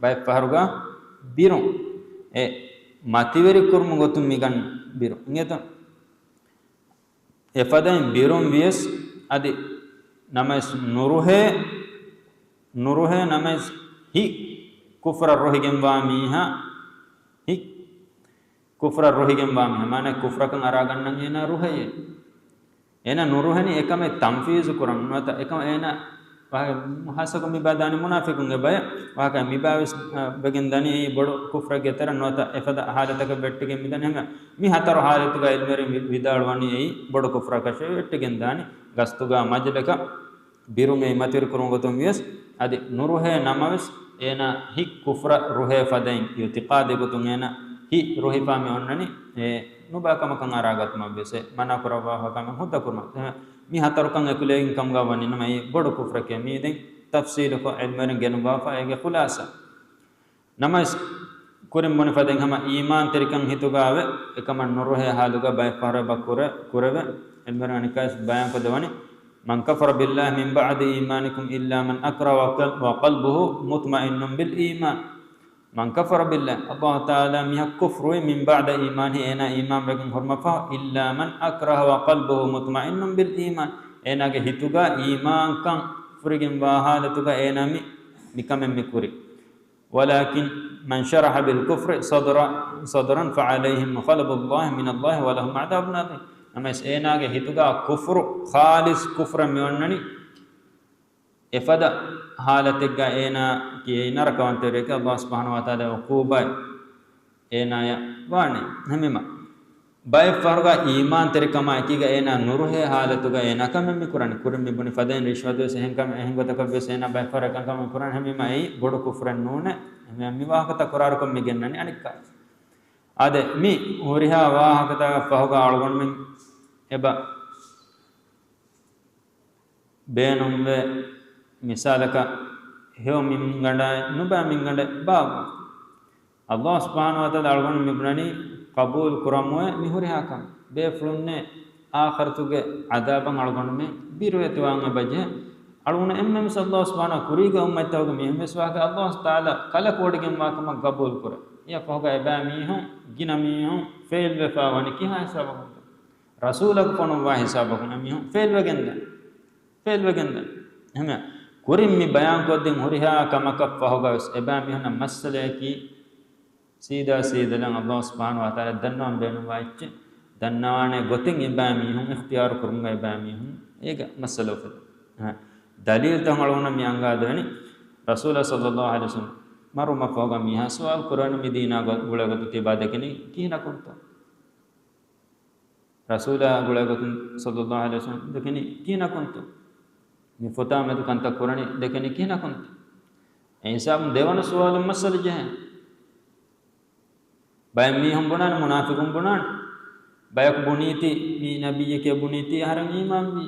ބައެއް ފަހަރުގަ ބިރުން. އެ މަތިވެރި ކުރުމުގެ ގޮތުން މި ގަންނަ ބިރުން. އިނގޭތޯ؟ އެފަދައިން ބިރުން ވިޔަސް އަދި ނަމަވެސް ނުރުހޭ، ނުރުހޭ ނަމަވެސް ހިތް ކުފްރަށް ރުހިގެންވާ މީހާ، ހިތް ކުފްރަށް ރުހިގެންވާ މީހާ، މާނަ ކުފްރަކަށް އަރާގަންނަން އޭނާ ރުހެޔޭ. އޭނާ ނުރުހެނީ އެކަމެއް ތަންފީޒު ކުރަން ނުވަތަ އެކަމަށް އޭނާ ވާހަކަ ހާއްސަކޮށް މިބާ ދާނީ މުނާފިޤުންގެ ބަޔަށް. ވާހަކަ މިބާވެސް، އަ، ވެގެން ދަނީ އެއީ ބޮޑު ކުފްރެއްގެ ތެރެއަށް ނުވަތަ އެފަދަ ހާލަތަކަށް ވެއްޓިގެން މިދަނީ. ހަމަ މި ހަތަރު ހާލަތުގަ ޢިލްމުވެރިން ވި-، ވިދާޅުވަނީ އެއީ ބޮޑު ކުފްރަކަށޭ ވެއްޓިގެން ދާނީ. ގަސްތުގަ މަޖިލަކަށް ބިރުމެއް މަތިވެރި ކުރުމުގެ ގޮތުން ވިޔަސް، އަދި ނުރުހޭ ނަމަވެސް، އޭނާ ހިތް ކުފްރަށް ރުހޭ ފަދައިން، އިޢުތިޤާދުގެ ގޮތުން އޭނާ ހިތް ރުހިފާ މި އޮންނަނީ، އެ ނުބާ ކަމަކަށް އަރާ ގަތުމަށް ވެސް، އެ މަނާ ކުރައްވާފާ ކަމެއް ހުއްދަ ކުރުމަށް. އެ، މި ހަތަރުކަން އެކުލެވިގެން ކަމުގަ ވަނީ ނަމަ، އެ ބޮޑު ކުފްރެކޭ. މީ ދެން ތަފްސީލުކޮށް ޢިލްމުވެރިން ގެނުވާފަ، އޭގެ ޚުލާޞާ. ނަމަވެސް، ކުރިން ބުނި ފަދައިން ހަމަ އީމާންތެރިކަން ހިތުގައިވެ، އެކަމަށް ނުރުހޭ ހާލުގަ ބައެއް ފަހަރު އެބަ ކުރެ، ކުރެވެ. ޢިލްމުވެރިން އަނެއްކާވެސް ބަޔާންކޮށްދެވަނީ، مَنْ كَفَرَ بِاللَّهِ مِنْ بَعْدِ إِيمَانِكُمْ إِلَّا مَنْ أُكْرِهَ وَقَلْ-، وَقَلْبُهُ مُطْمَئِنٌّ بِالْإِيمَانِ. من كفر بالله، ﷲ ތަޢާލާ މީހަކު ކުފްރުވި، من بعد إيمانه، އޭނާ އީމާންވެގެން ހުރުމަށްފަހު، إلا من أكره وقلبه مطمئن بالإيمان، އޭނާގެ ހިތުގަ އީމާންކަން ފުރިގެންވާ ޙާލަތުގަ އޭނާ މި، މިކަމެއް މި ކުރި. ولكن من شرح بالكفر صدرا، صدرا فعليهم غضب الله، من الله ولهم عذاب عظيم. ނަމަވެސް އޭނާގެ ހިތުގަ ކުފްރު، ޚާލިޞް ކުފްރެއް މި އޮންނަނީ، އެފަދަ ޙާލަތެއްގަ އޭނާ ކިޔައީ ނަރަކަވަންތަވެރިއެކޭ، ﷲ ސުބްޙާނަހޫ ވަތަޢާލާ ޢުޤޫބާތް އޭނާޔަށް ވާނެ. އެހެންވީމަ، ބައެއް ފަހަރުގަ އީމާންތެރިކަމާ އެކީގަ އޭނާ ނުރުހޭ ޙާލަތުގަ އޭނާ ކަމެއް މި ކުރަނީ. ކުރިން މި ބުނި ފަދައިން ރިޝްވަތުވެސް އެހެން ކަމެއް، އެހެން ގޮތަކަށްވެސް އޭނާ ބައެއް ފަހަރު އެކަން ކަމެއް ކުރަނީ. އެހެންވީމަ އެއީ ބޮޑު ކުފްރެއް ނޫނޭ. އެހެންވީމަ މި ވާހަކަތައް ކުރާރުކޮށް މި ގެންނަނީ އަނެއްކާ. އާދެ، މި ހުރިހާ ވާހަކަތަކަށް ފަހުގަ އަޅުގަނޑުމެން އެބަ ބޭނުންވޭ މިސާލަކަށް، ހެޔޮ މިންގަނޑާއި ނުބައި މިންގަނޑެއް ބާއްވާ. ﷲ ސުބްޙާނަހޫ ވަތަޢާލާ އަޅުގަނޑު މި ބުނަނީ ޤަބޫލު ކުރަމުވޭ މި ހުރިހާ ކަމެއް. ބޭފުޅުންނޭ އާޚިރަތުގެ ޢަޛާބަށް އަޅުގަނޑުމެން ބިރުވެތިވާން އެބަޖެހޭ. އަޅުގަނޑު އެންމެންވެސް ﷲ ސުބްޙާނަހޫ ކުރީގެ އުއްމަތްތަކުގެ މީހުންވެސް ވާހަކަ ﷲ ތަޢާލާ ކަލަކު ވޮޑިގެންވާ ކަމަށް ޤަބޫލު ކުރޭ. އެއަށް ފަހުގަ އެބައިމީހުން، ގިނަ މީހުން ފެއިލްވެފަ ވަނީ ކިހާ ހިސާބަކުންތޯ؟ ރަސޫލަކު ފޮނުއްވާ ހިސާބަކުން އެމީހުން ފެއިލްވެގެންދާ. ފެއިލްވެގެންދާ. އެހެންވެ، ކުރިން މި ބަޔާންކޮށްދިން ހުރިހާ ކަމަކަށް ފަހުގަވެސް އެބައިމީހުންނަށް މައްސަލަޔަކީ ސީދާ ސީދަލަން ﷲ ސުބްޙާނަހޫ ވަތަޢާލާ ދަންނަވަން ބޭނުންވާ އެއްޗެއް، ދަންނަވާނެ ގޮތެއް އެބައިމީހުން އިޚްތިޔާރު ކުރުމުގަ އެބައިމީހުން އޭގަ މައްސަލަ އުފެދޭ. އެހެން. ދަލީލުތައް އަޅުގަނޑަށް މި އަންގާދެވެނީ، ރަސޫލާ ޞައްލަﷲ ޢަލައިހި ވަސައްލަމަ މަރުވުމަށް ފަހުގަ މީހާ ސުވާލު ކުރަނީ މި ދީނާ ގޮ-، ގުޅޭ ގޮތު ތިބާ ދެކެނީ ކިހިނަކުންތޯ؟ ރަސޫލާ ގުޅޭ ގޮތުން ޞައްލަﷲ ޢަލައިހި ވަސައްލަމަ ދެކެނީ ކިހިނަކުންތޯ؟ މި ފޮތާ މެދު ކަންތައް ކުރަނީ ދެކެނީ ކިހިނަކުންތޯ؟ އެ ހިސާބުން ދެވަނަ ސުވާލުން މައްސަލަ ޖެހޭ. ބައެއް މީހުން ބުނާނެ، މުނާފިޤުން ބުނާނެ. ބަޔަކު ބުނީތީ، މީ ނަބިއްޔެކޭ ބުނީތީ، އަހަރެން އީމާންވީ.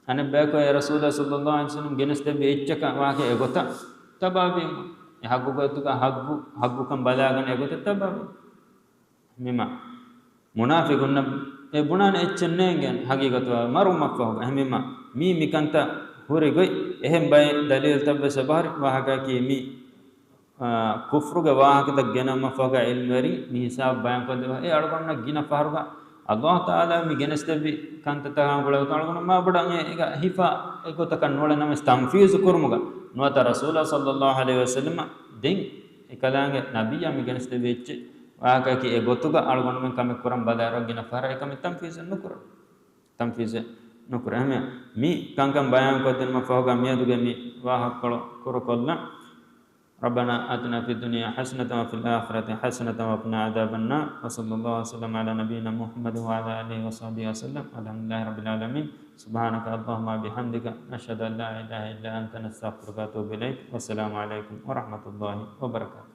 އަނެއް ބަޔަކު އޭ ރަސޫލާ ޞައްލަﷲ ޢަލައިހި ވަސައްލަމަ ގެނެސްދެއްވި އެއްޗަކަށް ވާހަކަ އެގޮތަށް ތަބާވީމަ. އެ ހައްގު ގޮތުގަ ހައްގު، ހައްގުކަން ބަލާގަނެ އެގޮތަށް ތަބާވީ. މިމަ މުނާފިޤުންނަށް އެ ބުނާނެ އެއްޗެއް ނޭނގެން ހަގީގަތުގަ މަރުވުމަށްފަހުގަ. އެހެންވީމަ މީ މިކަންތައް ހުރި ގޮތް އެހެން ބައެއް ދަލީލުތައްވެސް އެބަހުރި ވާހަކައަކީ މީ، އާ، ކުފްރުގެ ވާހަކަތައް ގެނައުމަށްފަހުގަ ޢިލްމުވެރިން މި ހިސާބު ބަޔާންކޮށްދެއްވާ. އެ އަޅުގަނޑަށް ގިނަ ފަހަރުގަ ﷲ ތަޢާލާ މި ގެނެސްދެއްވި ކަންތައްތަކާ ގުޅޭގޮތުން އަޅުގަނޑު މާބޮޑަށް އެ، އޭގަ ހިފާ އެގޮތަކަށް ނޫޅެ ނަމަވެސް ތަންފީޒު ކުރުމުގަ ނުވަތަ ރަސޫލާ ޞައްލަﷲ ޢަލައިހި ވަސައްލަމަ ދެން އެކަލާނގެ ނަބިއްޔާ މި ގެނެސްދެއްވި އެއްޗެއް ވާހަކައަކީ އެ ގޮތުގަ އަޅުގަނޑުމެން ކަމެއް ކުރަން ބަލާއިރު ގިނަ ފަހަރަށް އެކަމެއް ތަންފީޒެއް ނުކުރަން. ތަންފީޒެއް ނުކުރަން. އެހެންވެ، މި ކަންކަން ބަޔާންކޮށްދިނުމަށް ފަހުގަ މިއަދުގެ މި ވާހަކަކޮޅު ކުރުކޮށްލަން. ربنا آتنا في الدنيا حسنة وفي الآخرة حسنة وقنا عذاب النار. وصلى الله وسلم على نبينا محمد وعلى آله وصحبه وسلم. والحمد لله رب العالمين. سبحانك اللهم وبحمدك، نشهد أن لا إله إلا أنت، نستغفرك ونتوب إليك. والسلام عليكم ورحمة الله وبركاته.